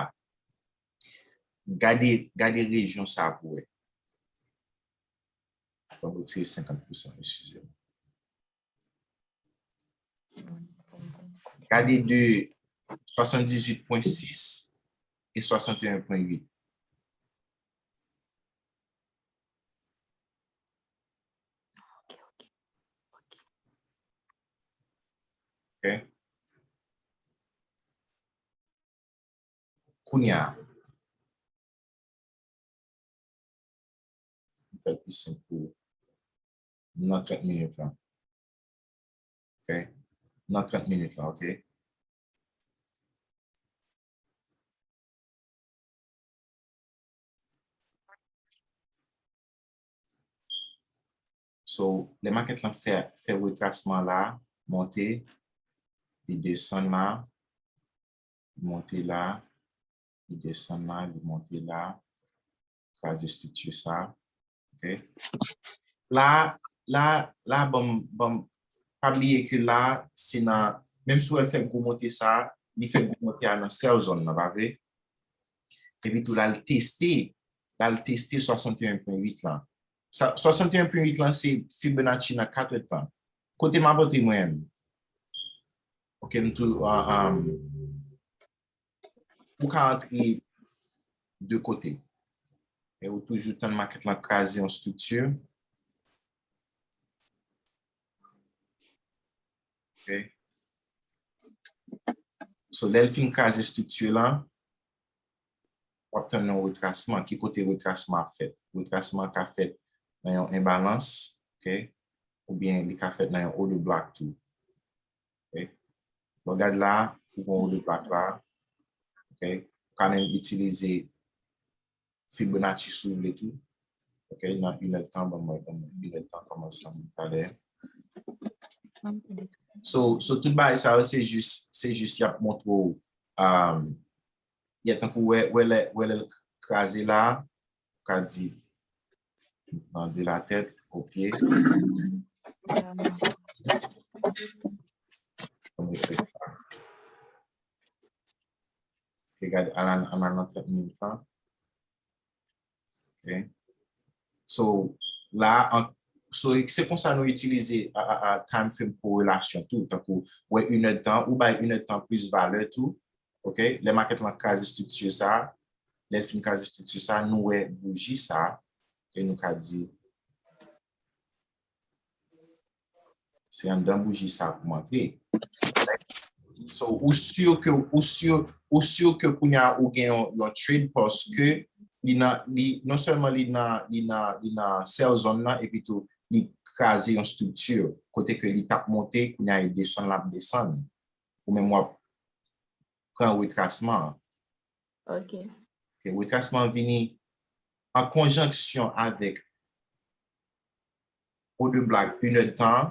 gade, gade rejyon sa pou wè. Fò m retire senkant pousan, eskize m. Gade de, swasanndizwit pwen sis e swasanteyen pwen uit. Ok. Kounye a, m fè l pi senp pou ou. Nan trant minit la. Ok? Nan trant minit la, ok? So, lè makèt lan fè, fè retrasman la, monte, li desann la, li monte la, li desann la, li monte la, kraze estrikti sa. Ok? La, la, la, ban m, ban m, pa bliye ke la, se nan, menm si w wè l fè gwo monte sa, li fè gwo monte a nan sell zone nan, pa vre? Epi tou, l al teste, l al teste swasanteyen pwen uit lan. Sa, swasanteyen pwen uit lan, se Fibonacci nan kat èdtan. Kote m ap antre mwen menm? Ok, m tou, ah, ah, ou ka antre de kote. E ou toujou tann makèt lan kraze yon estrikti. Ok. So, lè l fin kraze estrikti lan, w ap tann yon retrasman. Ki kote retrasman ap fèt? Retrasman ka fèt nan yon enbalans, ok? Oubyen li ka fèt nan yon order block tou. Ok? Bon, gad la, ou gon order block la. Ok? Ou ka menm itilize Fibonacci si w vle tou. Ok? Nan inèdtan, ban mwen, ban mwen inèdtan kòmanse talè. So, so tout bagay sa yo, se jis, se jis y ap montre w, um, yeah, tankou wè, wè lè, wè lè l kraze la, ou ka di nan de la tèt, o pye. Kòm et cetera. Ok, gade, an al, an al nan trant minit lan. Ok. So, la, an, so, se konsa nou itilize a, a, a time frame korelasyon tou. Tankou, wè, inèdtan, ou bay inèdtan plis valè tou. Ok? Lè makèt lan kraze estrikti sa, lè l fin kraze estrikti sa, nou wè bouji sa, ke nou ka di, se anndan bouji sa pou m antre. So, ou si ke, ou si, ou si ke kounye a ou gen yon, yon trade paske li nan, li, non sèlman li nan, li nan, li nan sell zone nan, epi tou li kraze yon estrikti, kote ke li t ap monte, kounye a li desann, l ap desann. Ou menm w ap pran retrasman an. Ok. Ok, retrasman an vini an konjonksyon avèk order block inèdtan,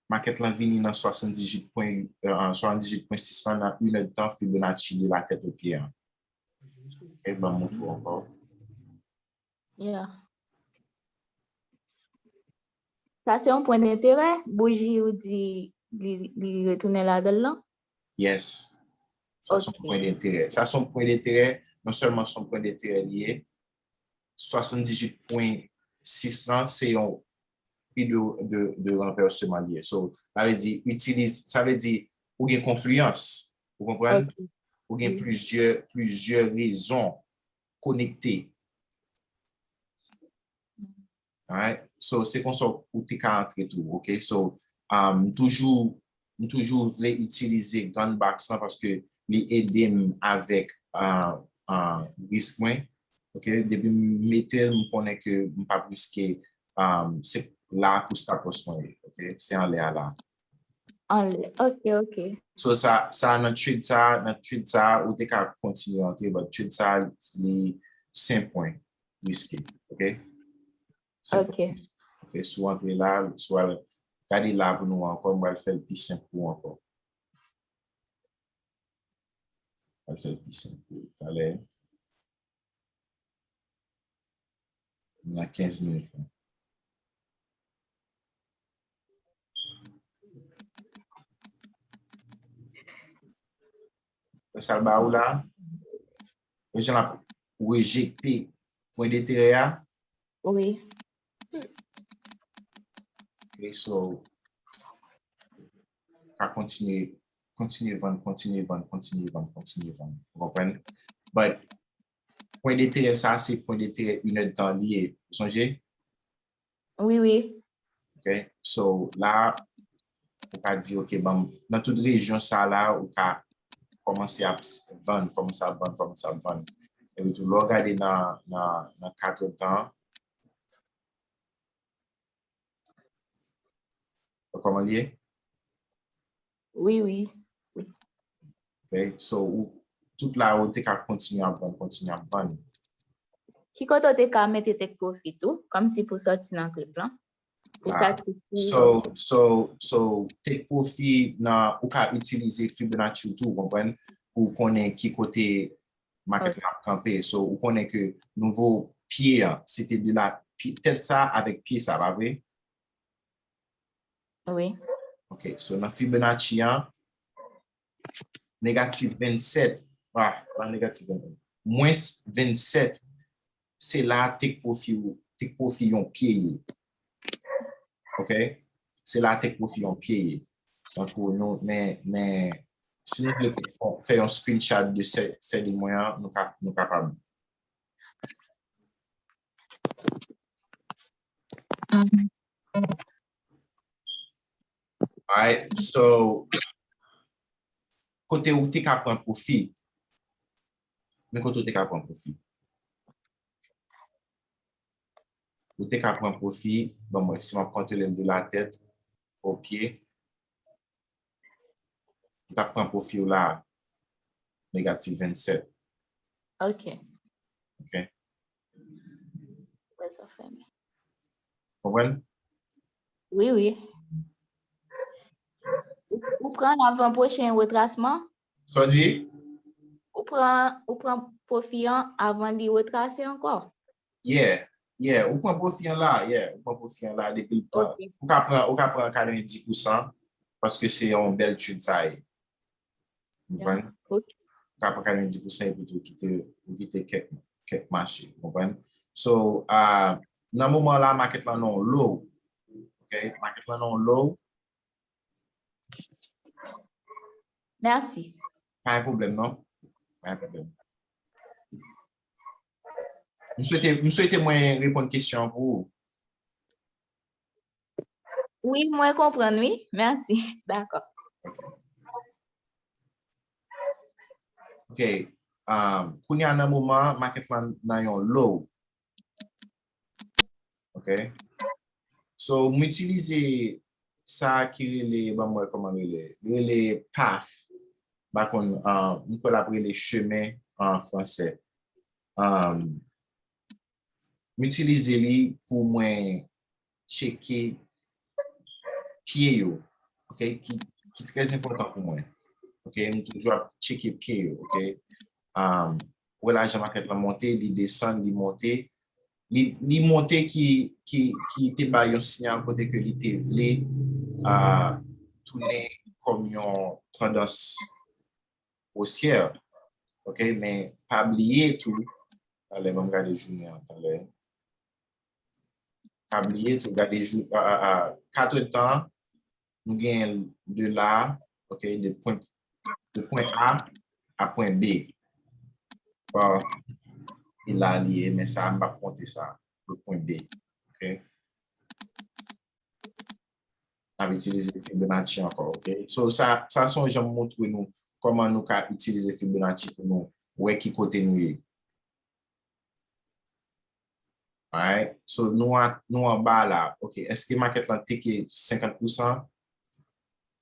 makèt lan vini nan swasanndizwit pwen, euh, swasanndizwit pwen sis lan nan inèdtan Fibonacci de la tèt o pye an. E ban m montre w ankò. Yeah. Sa se yon pwen denterè, bouji ou di li, li retounen ladan l lan? Yes. Sa se yon pwen denterè. Sa se yon pwen denterè, non sèlman se yon pwen denterè li ye, swasanndizwit pwen sis lan, se yon pri de, de, de ranvèseman li ye. So, sa vle di, itilize, sa vle di, ou gen konfliyans, ou konprann? Ok. Ou gen plizyè, plizyè rezon konekte. Alright? So, se konsa ou te ka antre tou, ok? So, um, m toujou, m toujou vle itilize gun box lan paske li ede m avèk, uh, uh, risk mwen. Ok? Depi m mete l, m konnen ke m p ap riske, um, se la pou stop loss mwen ye. Ok? Se anlè a la. Anlè. Ok, ok. So, sa, sa nan trade sa, nan trade sa, ou te ka kontinye antre, but trade sa, li senk pwen riske, ok? Senk pwen. Ok, si w antre la, si w al gade la pou nou ankò, m pral fè l pi senp pou ou ankò. M pral fè l pi senp pou ou talè. Nan kenz minit la. Wè sa l ba ou la? Wè jan l ap rejekte pwen denterè a? Wi. Ok, so, ka kontinye kontinye vann, kontinye vann, kontinye vann, kontinye vann. Ou konprann? But, pwen denterè sa, se pwen denterè inèdtan li ye. Ou sonje? Wi, wi. Ok? So, la, ou ka di, ok, ban m, nan tout rejyon sa la, ou ka kòmanse ap vann, kòmanse ap vann, kòmanse ap vann. Epi tou, lè w gade nan, nan, nan katredtan, kòman li ye? Wi, wi. Ok? So, ou, tout la, ou te ka kontinye ap vann, kontinye ap vann. Ki kote w te ka mete take profit tou, kòmsi pou sòti nan clip lan? Pou Ah, satisfè. So, so, so, take profit nan, ou ka itilize Fibonacci tou, ou konprann, pou konnen ki kote market la ap kanpe. So, ou konnen ke nouvo pye an, se te de la, pye- tèt sa avèk pye sa, pa vre? Wi. Ok, so nan Fibonacci an, negatif vennsèt, ah, pa negatif vennsèt, mwens vennsèt, se la take profit, take profit yon pye ye. Ok? Se la take profit yon pye ye. Donk, nou, men, men, si nou vle fè, fè yon screenshot de sè, sè de mwen an, nou ka, nou kapab. Alright, so, kote ou te ka pran pwofi? Men kote ou te ka pran pwofi? Ou te ka pran pwofi, bon, mwen, si m ap kontwole l de la tèt o pye, ou t ap pran pwofi w la, negatif vennsèt. Ok. Ok? Wè sa fè men. Konprann? Wi, wi. Ou, ou pran avan pwochen retrasman? Sa w di? Ou pran, ou pran pwofi an avan li retrase ankò? Yeah, yeah, ou pran pwofi an la, yeah, ou pran pwofi an la depi l pran. Ok. Ou ka pran, ou ka pran katrevenndis pousan, paske se yon bèl trade sa ye. Ou konprann? Ok. Ou ka pran katrevenndis pousan epi tou ou kite, ou kite kèk, kèk mache, ou konprann? So, ah, nan moman la, market lan nan yon low. Ok? Market lan nan yon low. Mèsi. Pa gen pwoblèm, non? Pa gen pwoblèm. M swete, m swete mwen reponn kesyon an pou ou. Wi, mwen konprann, wi. Mèsi. Dakò. Ok. Um, kounye a nan moman, market lan nan yon low. Ok. So, m itilize sa ki rele, ban m wè kòman l rele. Li rele path. M pa konn, uh, m kwè l ap rele chemen an fransè. Um, m itilize li pou mwen tcheke pye yo, ok, ki, ki trè enpòtan pou mwen. Ok, m toujou ap tcheke pye yo, ok. Um, wè lajan market lan monte, li desann, li monte. Li, li monte ki, ki, ki te bay yon siyal kote ke li te vle, ah, tounen kòm yon tandans osyè. Ok, men pa bliye tou, talè, ban m gade jounen an talè. Pa bliye tou, gade jou, a, a, a, kat èdtan, nou genyen de la, ok, de pwen, de pwen A a pwen B. Bon, e la li ye, men sa, m p ap konte sa, de pwen B. Ok? N ap itilize Fibonacci ankò, ok? So, sa, sa se yon jan m montre nou kòman nou ka itilize Fibonacci pou nou wè ki kote nou ye. Alright? So, nou an, nou anba la. Ok, èske market lan teke senkant pousan?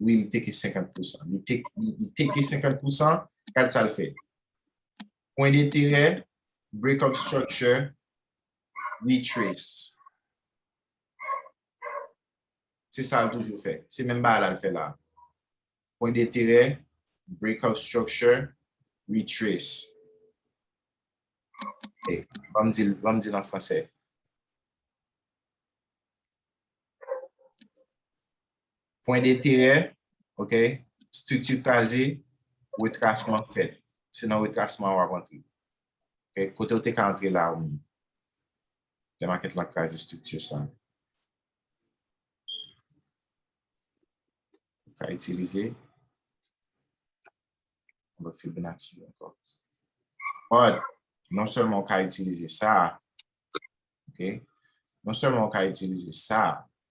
Wi, li teke senkant pousan. Li teke, li, li teke senkant pousan, gad sa l fè. Pwen denterè, break of structure, retrace. Se sa l toujou fè. Se menm bagay la l fè la. Pwen denterè, break of structure, retrace. Ok, ban m di l, ban m di l an fransè. Pwen denterè, ok, estrikti kraze, retrasman fèt. Se nan retrasman w ap antre. Ok, kote w te ka antre la ou menm. Lè market lan kraze estrikti sa. Ou ka itilize. lòt Fibonacci ankò. But, non sèlman ou ka itilize sa, ok? Non sèlman ou ka itilize sa,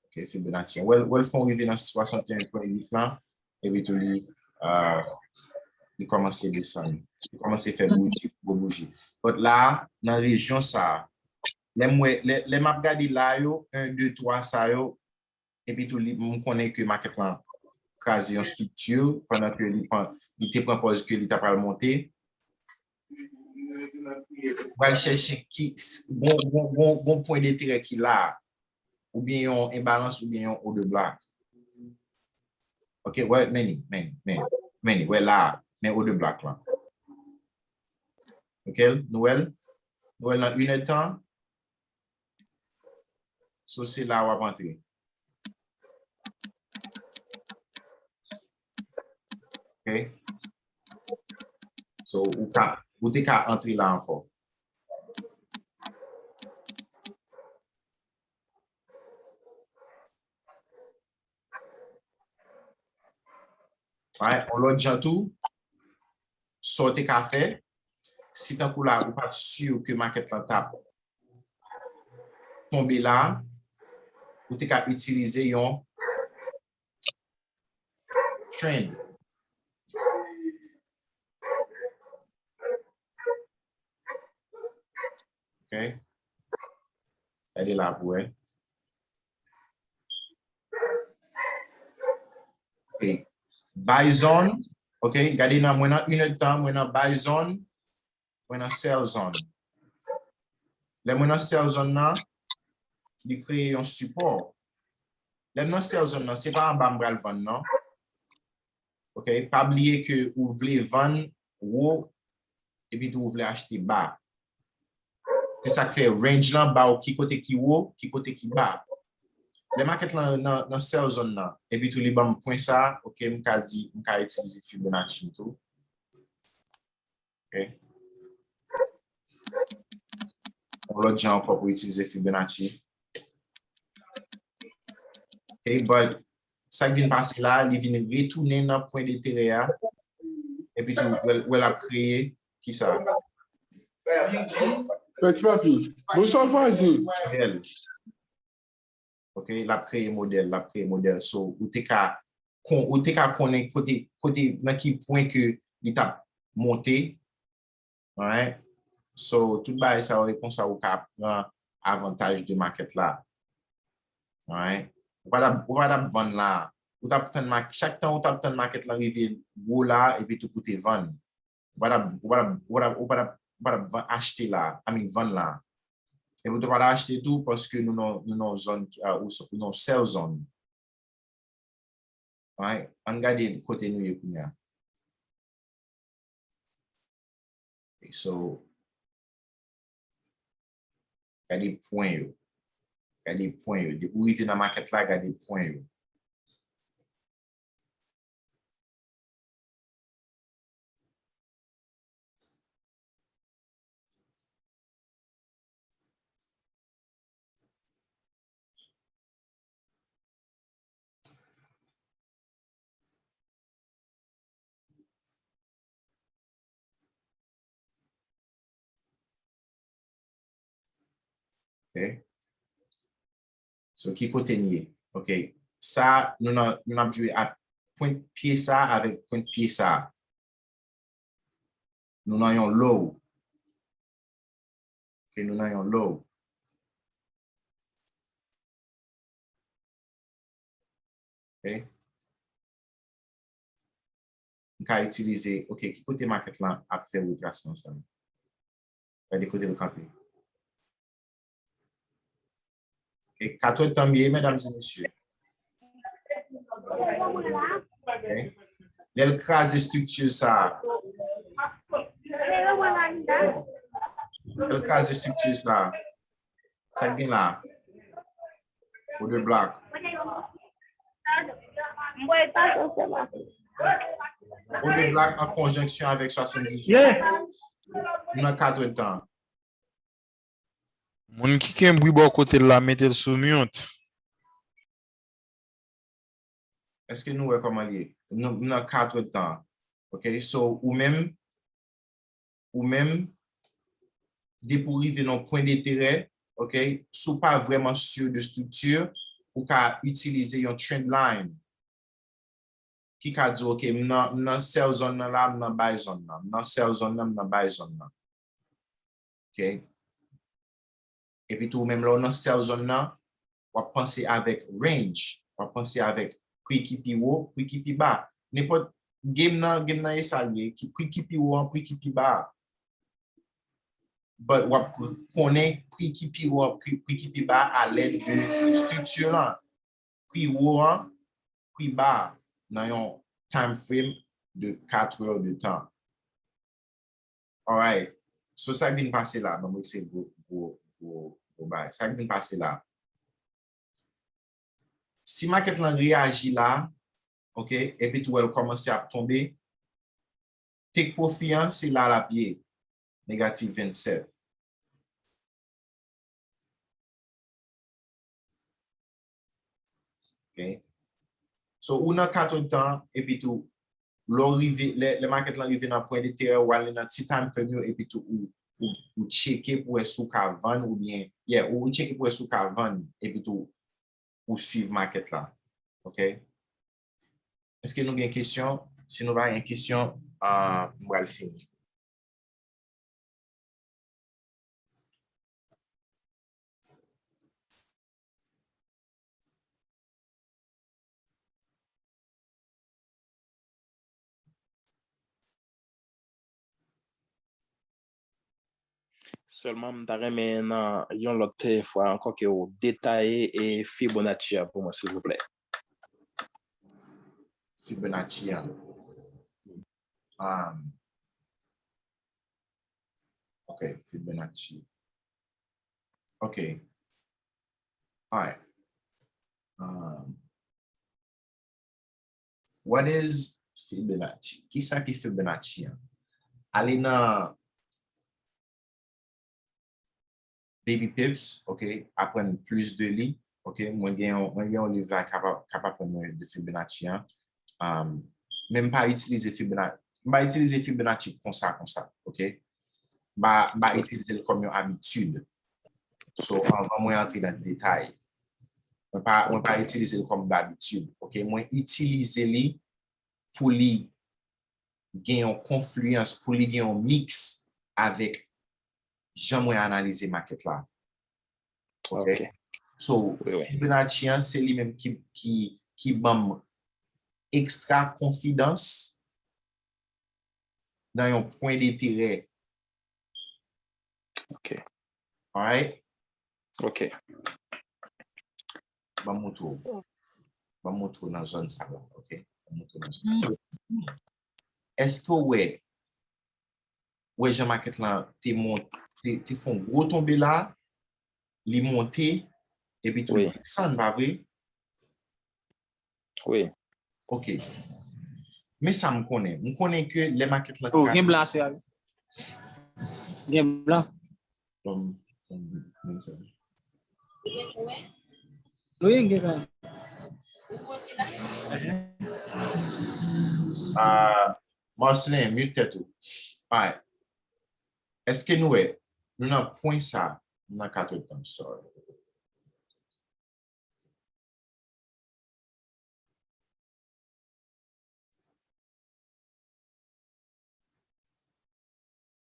ok, Fibonacci. Wè l, wè l fè w rive nan swasanteyen pwen uit lan, epi tou li, euh, li kòmanse desann. Li kòmanse fè bouji, gwo bouji. But la, nan rejyon sa, lè m wè, lè, lè m ap gade la yo, en, de, twa sa yo, epi tou li, m konnen ke makèt lan kraze yon estrikti pandan ke li pran, li te pran pòz ke li ta pral monte. Pral chèche ki, bon, bon, bon, bon pwen denterè ki la, oubyen yon enbalans, oubyen yon order block. Ok, wè, men li, men li, men li, men li, wè la, men order block lan. Ok, nou wè l? Nou wè l nan inèdtan. So, se la w ap antre. Ok? So, ou ka, ou te ka antre la ankò. Alright, yon lòt jan tou, sa w te ka fè, si tankou la, ou pa t si ke makèt lan t ap tonbe la, ou te ka itilize yon trend. Ok? Gade la pou wè. Ok. Buy zone. Ok, gade nan mwen nan inèdtan, mwen nan buy zone, mwen nan sell zone. Lè mwen nan sell zone nan, li kreye yon sipò. Lè m nan sell zone nan, se pa anba m pral vann non. Ok, pa bliye ke ou vle vann wo, epi tou ou vle achte ba. Se sa k fè range lan ba w ki kote ki wo, ki kote ki ba. Lè makèt lan nan, nan sell zone nan, epi tou li ban m pwen sa, ok, m ka di, m ka itilize Fibonacci tou. Ok. Yon lòt jan ankò pou itilize Fibonacci. Ok, but sa k vin pase la, li vin retounen nan pwen denterè a. Epi tou, wè, wè l ap kreye, kisa? Pèti papi. Bonswa, Fazi. Modèl. Ok, l ap kreye modèl, l ap kreye modèl. So, ou te ka, kon, ou te ka konnen kote, kote, nan ki pwen ke li t ap monte. Alright? So, tout bagay sa yo, e konsa ou ka pran avantaj de makèt la. Alright? Ou pa t ap, ou pa t ap vann la. Ou t ap tann mak-, chak tan ou t ap tann makèt lan rive wo la, epi tou pou te vann. Ou pa t ap, ou pa t ap, ou pa t ap, ou pa t ap, ou pa t ap van-, achte la, I mean, vann la. Epi tou pa t achte tou, paske nou nan, nou nan zòn ki, ah, ou, nou nan sell zone. Alright? Ann gade kote nou ye kounye a. So, gade pwen yo. Gade pwen yo. Depi w rive nan makèt la, gade pwen yo. Ok. So, ki kote n ye? Ok. Sa, nou nan, nou n ap jwe ak pwent pye sa avèk pwent pye sa. Nou nan yon low. Ok, nou nan yon low. Ok. M ka itilize, ok, ki kote makèt lan ap fè retrasman sa? Gade kote l kanpe. Ok, katòz tan m ye, medam e mesye. Ok. Lè l kraze estrikti sa a. Lè l kraze estrikti sa a. Sa k gen la? Order block. Order block an konjonksyon avèk swasanndizuit. Yeah. Nou nan katòz tan. Moun ki gen bri bò kote l la, mete l sou mute. Èske nou wè kòman l ye? Nou, nou nan katòz tan. Ok, so ou menm, ou menm, depi w rive nan pwen denterè, ok, si w pa vrèman sur de structure, ou ka itilize yon trend line ki ka di, ok, m nan, m nan sell zone nan la, m nan buy zone nan, m nan sell zone nan, m nan buy zone nan. Ok? Epi tou, menm lè w nan sell zone nan, w ap panse avèk range, w ap panse avèk pri ki pi wo, pri ki pi ba. Nenpòt game nan, game nan e sa l ye, ki pri ki pi wo an, pri ki pi ba a. But w ap konnen pri ki pi wo, pri, pri ki pi ba a alèd de estrikti lan. Pri wo an, pri ba a nan yon time frame de kat è de tan. Alright. So sa k vin pase la, ban mwen se gwo, gwo, gwo, gwo bagay. Sa k vin pase la. Si makèt lan reyaji la, ok, epi tou wè l kòmanse ap tonbe, take profit an, se la l ap ye, negatif vennsèt. Ok? So, ou nan kat è tan, epi tou, lè w rive, lè, lè makèt lan rive nan pwen denterè, ou al nan ti time frame yo, epi tou, ou, ou, ou tcheke pou wè si w ka vann, oubyen, yeah, ou, ou tcheke pou wè si w ka vann, epi tou, ou swiv makèt la. Ok? Èske nou gen kesyon? Si nou pa gen kesyon, ah, m pral fini. Sèlman, m ta renmen nan yon lòt fwa ankò ke w detaye e Fibonacci a pou mwen, silvouplè. Fibonacci a. Um, ok, Fibonacci. Ok. Alright. Um, what is Fibonacci? Kisa ki Fibonacci an? Ale nan Baby Pips, ok, aprann plis de li, ok, mwen gen yon, mwen gen yon liv la k ap, k ap aprann mwen de Fibonacci an. Um, men m pa itilize Fibonacci, m pa itilize Fibonacci konsa, konsa, ok? M pa, m pa itilize l kòm yon abitid. So, anvan mwen antre nan detay, mwen pa, mwen pa itilize l kòm dabitid, ok? Mwen itilize li pou li gen yon konfliyans, pou li gen yon miks avèk jan mwen analize makèt la. Ok? Ok. So, wi, wi. Fibonacci an, se li menm ki, ki, ki ban m ekstra konfidans nan yon pwen denterè. Ok. Alright? Ok. Ban m montre w. Ban m montre w nan zòn sa la, ok? Ban m montre w nan zòn sa la. Èske w wè, wè jan makèt lan te mont, te, te fè yon gwo tonbe la, li monte, epi tou li desann, pa vre? Wi. Ok. Men sa m konnen. M konnen ke lè makèt lan kraze. Oh, gen blan, sè a. Gen blan. Bon, bon, bon, sa. Wi, gen blan. Ah, Marcelin, mute tèt ou. Alright. Èske nou wè? Nou nan pwen sa, nou nan kat è tan, sorry.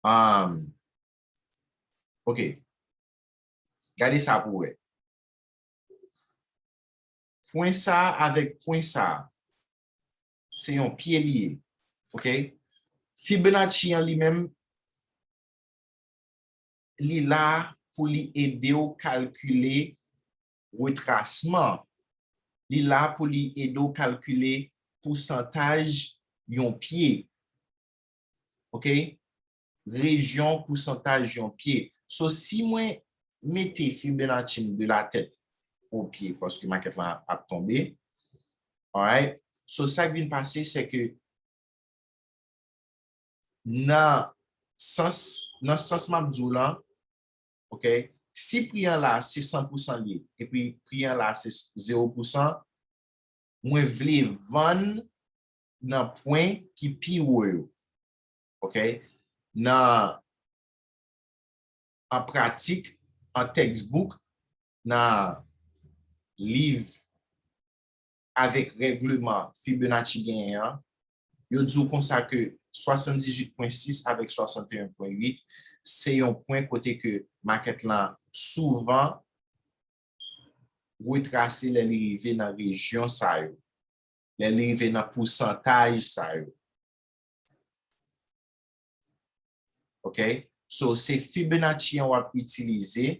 Um, ok. Gade sa pou wè. Pwen sa avèk pwen sa, se yon pye li ye. Ok? Fibonacci an li menm, li la pou li ede w kalkile retrasman. Li la pou li ede w kalkile pousantaj yon pye. Ok? Rejyon pousantaj yon pye. So, si mwen mete Fibonacci m de la tèt o pye, paske makèt lan ap tonbe. Alright? So, sa k vin pase, se ke nan sans, nan sans m ap di w lan, ok, si pri an la se san pousan li ye, epi pri an la se zewo pousan, mwen vle vann nan pwen ki pi wo yo. Ok? Nan, an pratik, an textbook, nan liv avèk règleman Fibonacci genyen an, yo di w konsa ke swasanndizuit pwen sis avèk swasanteyen pwen uit se yon pwen kote ke makèt lan souvan retrase lè li rive nan rejyon sa yo, lè li rive nan pousantaj sa yo. Ok? So, se Fibonacci an w ap itilize.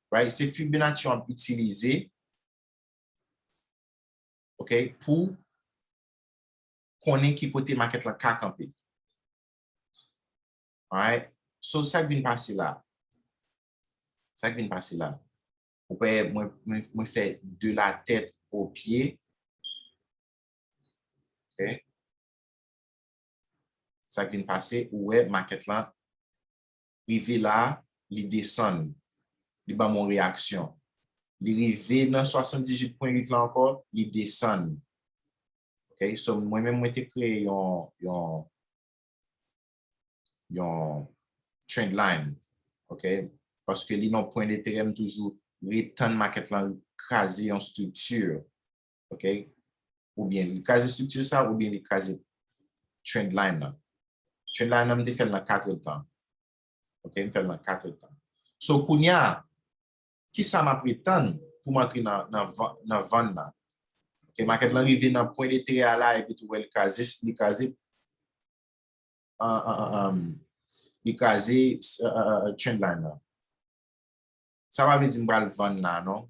Right? Se Fibonacci an w ap itilize. Ok? Pou konnen ki kote makèt lan ka kanpe. Alright? So, sa k vin pase la? Sa k vin pase la? Ou wè, mwen, mwen, mwen fè de la tèt o pye. Ok? Sa k vin pase, ou wè, makèt lan rive la, li desann. Li ban m yon reyaksyon. Li rive nan swasanndizuit pwen uit la ankò, li desann. Ok? So, mwen menm, mwen te kreye yon, yon, yon trend line. Ok? Paske li nan pwen de terè, m toujou ret tann makèt lan kraze yon estrikti. Ok? Oubyen li kraze estrikti sa, oubyen li kraze trend line nan. Trend line nan, m te fè l nan kat èdtan. Ok? M fè l nan kat èdtan. So, kounye a, ki sa m ap ret tann pou m antre nan, nan, van- nan vann nan? Ok? Makèt lan rive nan pwen de terè a la, epi tou wè li kraze, li kraze, an, an, an, an, li kraze, uh, uh, uh, trend line nan. Sa pa vle di m pral vann la, non.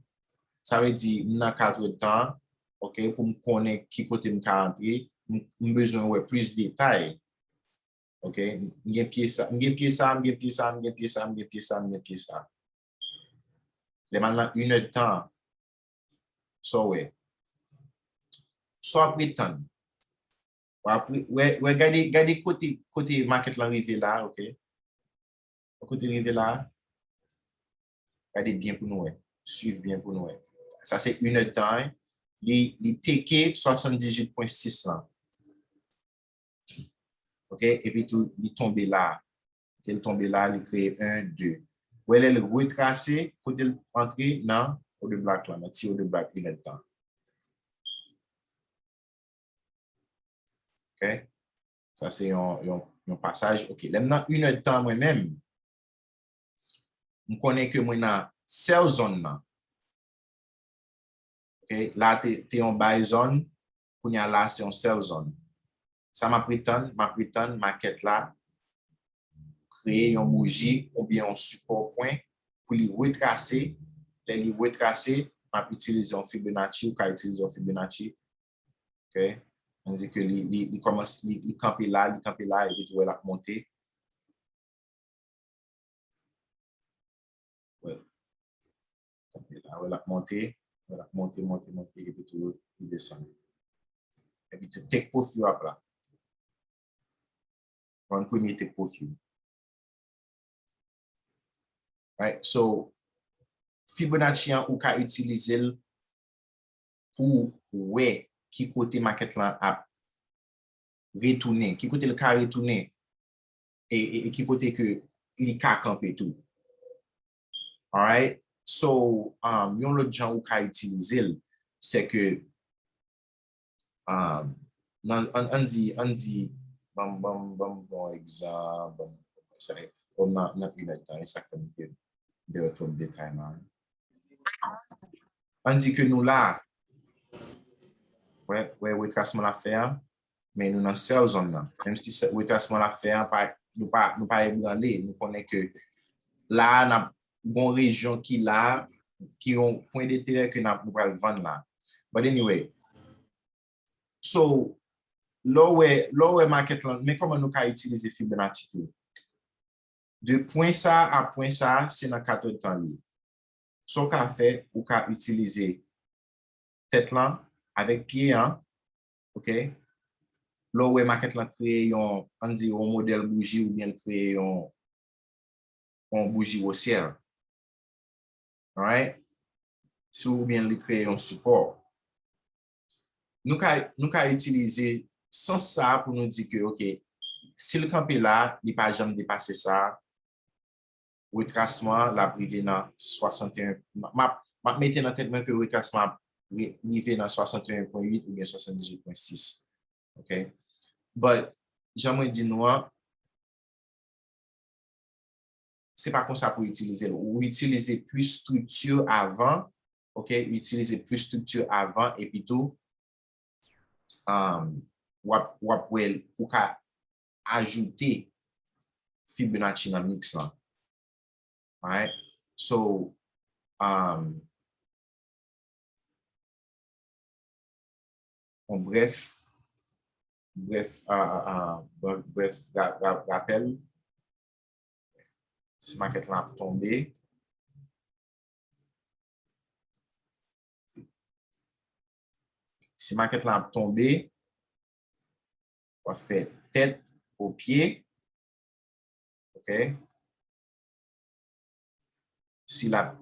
Sa vle di m nan kat èdtan, ok, pou m konnen ki kote m ka antre, m, m bezwen wè plis detay. Ok, m gen pye sa, m gen pye sa, m gen pye sa, m gen pye sa, m gen pye sa, m gen pye sa. Lè m al nan inèdtan, sa w wè? Sa w ap ret tann? W ap ret, wè, wè, gade, gade kote, kote makèt lan rive la, ok? Kote l rive la, gade byen pou nou wè. Swiv byen pou nou wè. Sa se inèdtan, wi. Li, li teke swasanndizuit pwen sis lan. Ok, epi tou, li tonbe la. Ok, li tonbe la, li kreye en, de. Wè, lè l retrase, kote l antre nan order block lan, nan ti order block inèdtan. Ok? Sa se yon, yon, yon pasaj. Ok, lè m nan inèdtan mwen menm, m konnen ke mwen nan sell zone nan. Ok, la te, te yon buy zone, kounye a la se yon sell zone. Sa m ap ret tann, m ap ret tann makèt la kreye yon bouji oubyen yon sipò pwen pou li retrase. Lè li retrase, m ap itilize yon Fibonacci, ou ka itilize yon Fibonacci. Ok? Ann di ke li, li, li kòmanse, li, li kanpe la, li kanpe la, epi tou wè l ap monte. Wè. Kanpe la, wè l ap monte, wè l ap monte, monte, monte, epi tou li desann. Epi tou take profit w ap la. Pran premye take profit. Right? So, Fibonacci an, ou ka itilize l pou wè ki kote makèt lan ap retounen, ki kote l ka retounen, e, e, e ki kote ke li ka kanpe tou. Alright? So, um, yon lòt jan ou ka itilize l, se ke, um, nan, ann, ann di, ann di, ban m, ban m, ban m bon egzanp, ban m, sa, bon, nan, nan inèdtan, e sa k fè m te, m te wè twòp detay nan. Ann di ke nou la, wè, wè, retrasman l ap fè a, men nou nan sell zone nan. Menm si se retrasman l ap fè a, pa, nou pa, nou pa ebranle, nou konnen ke la a, n ap gon rejyon ki la, ki yon pwen de terè ke n ap, nou pral vann la. But anyway, so, lè w wè, lè w wè makèt lan, men kòman nou ka itilize Fibonacci tou. De pwen sa a pwen sa a, se nan kat èdtan li ye. Sa w ka fè, ou ka itilize tèt lan avèk pye an, ok? Lè w wè makèt lan kreye yon, ann di, yon modèl bouji oubyen l kreye yon, yon bouji wosyè. Alright? Si oubyen li kreye yon sipò. nou ka, nou ka itilize sans sa a pou nou di ke, ok, si l kanpe la, li pa janm depase sa, retrasman an, l ap rive nan swasanteyen, m ap, m ap mete nan tèt mwen ke retrasman ap ri- rive nan swasanteyen pwen uit oubyen swasanndizuit pwen sis. Ok? But, jan mwen di nou an, se pa konsa pou itilize l. Ou itilize plis estrikti avan, ok? Itilize plis estrikti avan, epi tou, um, w ap, w ap wè ou ka ajoute Fibonacci nan mix lan. Alright? So, um, yon brèf, brèf, uh, uh, uh, brèf, brèf ra- ra- rapèl. Si makèt lan ap tonbe, si makèt lan ap tonbe, w ap fè tèt o pye. Ok? Si l ap,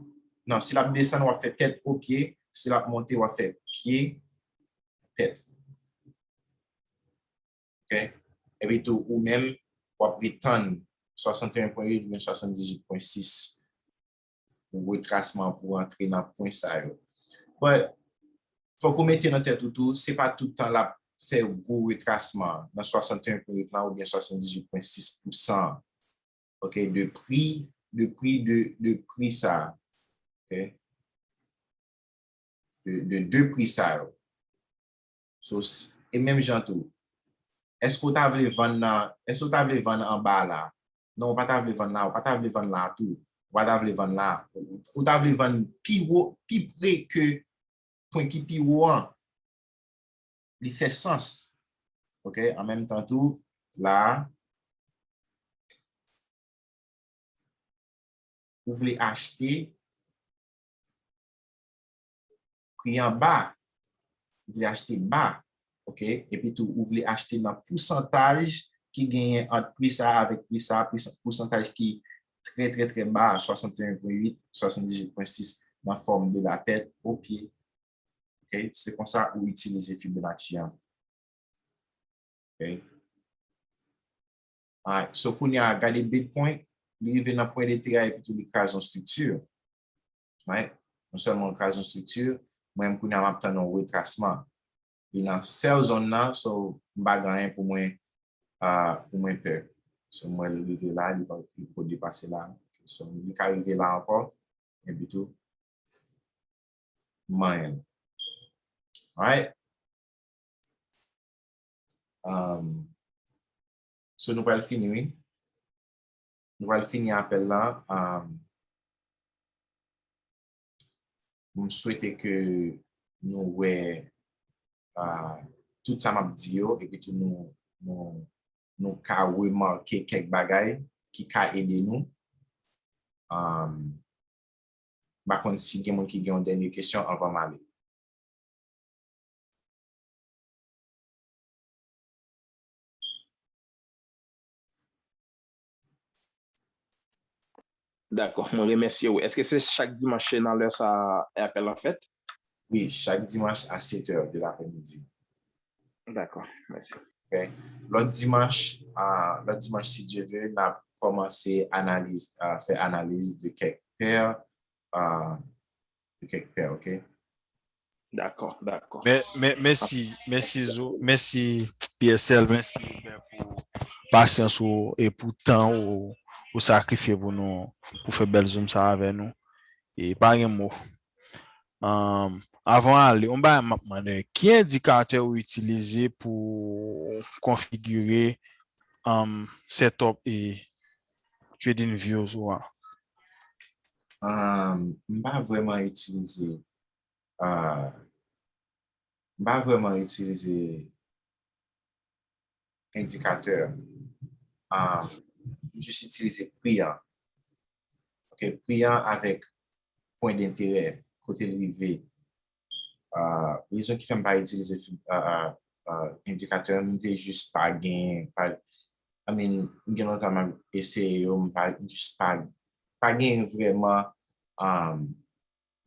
non, si l ap desann, w ap fè tèt o pye. Si l ap monte, w ap fè pye, tèt. Ok? Epi tou, ou menm, w ap ret tann swasanteyen pwen uit oubyen swasanndizuit pwen sis pou retrasman pou rantre nan pwen sa yo. But, fòk ou mete nan tèt ou tou, se pa tout tan l ap fè gwo retrasman nan swasanteyen pwen uit lan oubyen swasanndizuit pwen sis pousan, ok, de pri, de pri, de, de pri sa, ok, de, de, de pri sa yo. So, s- e menm jan tou, èske w ta vle vann nan, èske w ta vle vann anba la? Non, w pa ta vle vann la, w pa ta vle vann la tou. W pa ta vle vann la. Ou ta vle vann pi wo, pi pre ke pwen ki pi wo an. Li fè sans. Ok, an menm tan tou, la, ou vle achte pri an ba, ou vle achte ba, ok? Epi tou, ou vle achte nan pousantaj ki genyen ant pri sa avèk pri sa, pri sa, pousantaj ki trè, trè, trè ba, swasanteyen pwen uit, swasanndizuit pwen sis, nan fòm de la tête au pied. Ok? Se konsa ou itilize Fibonacci an. Ok? Alright. So, kounye a, gade Bitcoin, li rive nan pwen de T a epi tou li kraze yon estrikti. Right? Non sèlman l kraze yon estrikti, mwen menm kounye a m ap tann yon retrasman. Li nan sell zone nan, so m pa gen anyen pou mwen, ah, pou mwen pè. So m wè l rive la, li pa, li poko depase la. So li ka rive la ankò, epi tou, manyen l. Alright? Um, so nou pral fini, wi. Nou pral fini apèl la. Um, m swete ke nou wè, uh, tout sa m ap di yo, epi tou nou, nou, nou ka remake kèk bagay ki ka ede nou. Um, m pa konn si gen moun ki gen yon dènye kesyon anvan m ale. Dakò, mwen remèsye w. Èske se chak dimanch se nan lè sa a apèl lan fèt? Wi, chak dimanch a sèt è de laprèmidi. Dakò, mèsi. Ok. Lòt dimanch, ah, lòt dimanch, si Dye vle, n ap kòmanse analiz, ah, fè analiz de kèk pè, ah, de kèk pè, ok? Dakò, dakò. Men, men, mèsi, mèsi Zo, mèsi P S L, mèsi Hubert pou pasyans ou e pou tan ou, ou sakrifye pou nou, pou fè bèl Zoom sa avè nou. E pa gen mo. Um, avan ale, yon bagay m ap mande, ki endikatè ou itilize pou konfigire, um, setup e trading views ou a? Um, m pa vrèman itilize, uh, m pa vrèman itilize endikatè. Um, m jis itilize pri an. Ok, pri an avèk pwen denterè, kote l rive. Uh, rezon ki fè m pa itilize fi- uh, uh, uh, endikatè, m te jis pa gen, pa, I mean, m gen lontan m ap eseye yo, m pa, m jis pa, pa gen vrèman, um,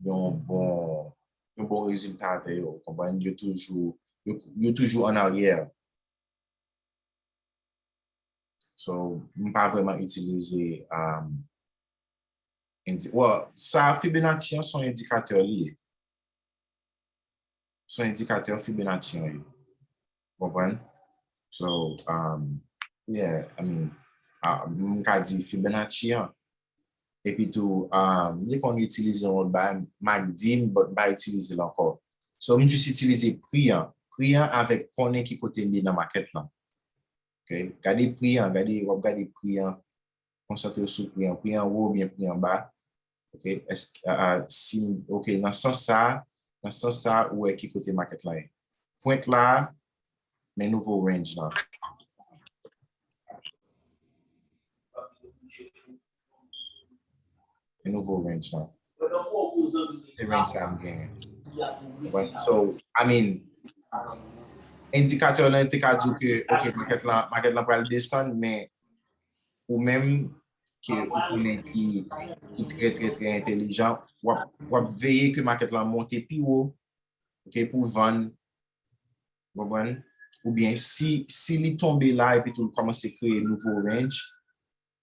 yon bon, yon bon rezilta avè yo, w konprann? Yo toujou, yo, yo toujou an aryè. So, m pa vrèman itilize, um, indi, well, sa Fibonacci an se yon endikatè li ye. Se yon endikatè Fibonacci an ye. Konprann? So, um, yeah, I mean, ah, m ka di Fibonacci an. Epi tou, um, li konn itilize yon lòt bagay, M A C D, but m pa itilize l ankò. So, m jis itilize pri an. Pri an avèk konnen ki kote m ye nan makèt lan. Ok? Gade pri an, gade, w ap gade pri an, konsantre w sou pri an. Pri an wo oubyen pri an ba. Ok? Èske, ah, ah, si, ok, nan sans sa, nan sans sa, ou wè ki kote makèt lan ye. Pwent la, men nouvo range lan. E nouvo range lan. Se range sa m genyen. Konprann? So, I mean, endikatè lan te ka di w ke, ok, makèt lan, makèt lan pral desann, men ou menm ke ou konnen ki, ki trè, trè, trè entèlijan, w ap, w ap veye ke makèt lan monte pi wo, ok, pou vann, konprann? Oubyen si, si li tonbe la epi tou l kòmanse kreye nouvo range,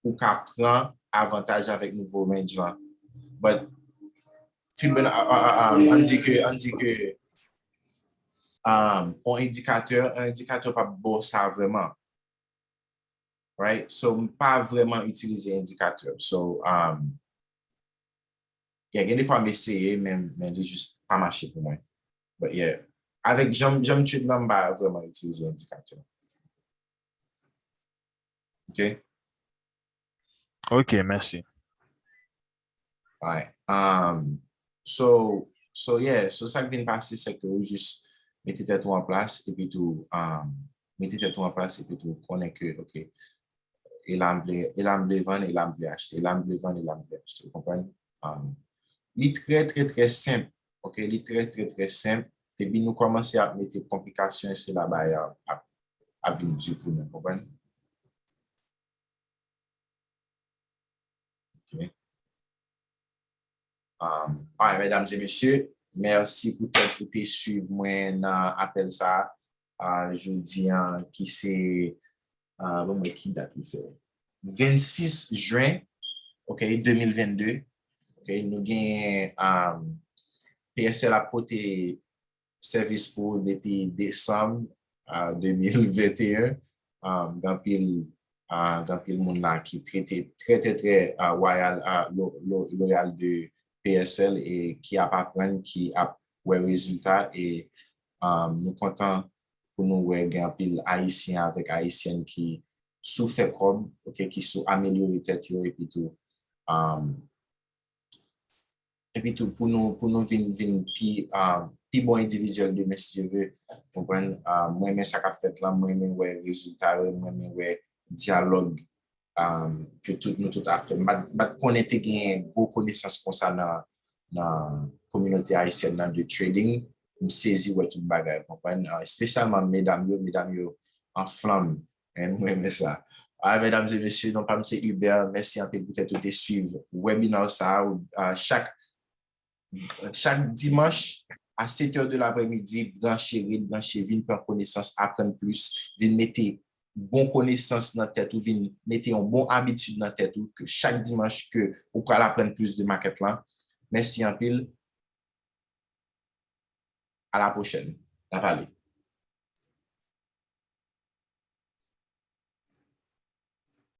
ou ka pran avantaj avèk nouvo range lan. But, Fibonacci, ah, ah, ah, ah, ann di ke, ann di ke, um, yon endikatè, yon endikatè p ap ba w sa vrèman. Right? So, m pa vrèman itilize endikatè. So, um, yeah, gen de fwa m eseye, men, men li jis pa mache pou mwen. But yeah, avèk jan, jan m trade lan, m pa vrèman itilize endikatè. Ok? Ok, mèsi. Alright. Um, so, so yeah, so sa k vin pase, se ke ou jis mete tèt ou an plas, epi tou, um, mete tèt ou an plas, epi tou konnen ke, ok, e la m vle, e la m vle vann, e la m vle achte, e la m vle vann, e la m vle achte, ou konprann? Um, li trè, trè, trè senp, ok, li trè, trè, trè senp, depi nou kòmanse ap mete konplikasyon, se la bagay ap, ap, ap vin di pou nou, konprann? Ok. Um, alright, medam e mesye, mèsi poutèt ou te swiv mwen nan apèl sa a, uh, jodi an, ki se, uh, ban mwen ki dat li fè. Vennsis jen, ok, de mil vennde. Ok, nou gen, um, P S L ap pote sèvis pou ou depi desanm, ah, de mil venteyen. Ah, gen anpil, ah, gen anpil moun la ki trete trè, trè, trè, ah, wayal, ah, lo-, lo-, loyal de P S L e ki ap aprann, ki ap wè rezilta e, ah, nou kontan pou nou wè gen anpil Ayisyen avèk Ayisyèn ki sou fè kòb, ok, ki sou amelyore tèt yo epi tou, ah, epi tou pou nou, pou nou vin, vin pi, ah, pi bon endividyèl demen, si Dye vle. Konprann? Ah, mwen renmen sa k ap fèt la, mwen renmen wè rezilta yo, mwen renmen wè dyalòg, ah, ke tout, nou tout ap fè. M pa t, m pa t konnen te gen gwo konesans konsa nan, nan kominote ayisyèn nan de trading. M sezi wè tout bagay, konprann? Ah, espesyalman medam yo, medam yo an flanm. Mwen renmen sa. Ah, medam e mesye, non pa m se Hubert. Mèsi anpil poutèt ou te swiv webinar sa a. Ah, chak, chak dimanch a sèt è de laprèmidi, branche, rebranche, vin pran konesans, aprann plis, vin mete bon konesans nan tèt ou, vin mete yon bon abitid nan tèt ou, ke chak dimanch ke ou pral aprann plis de makèt lan. Mèsi anpil. A la pwochèn. N a pale.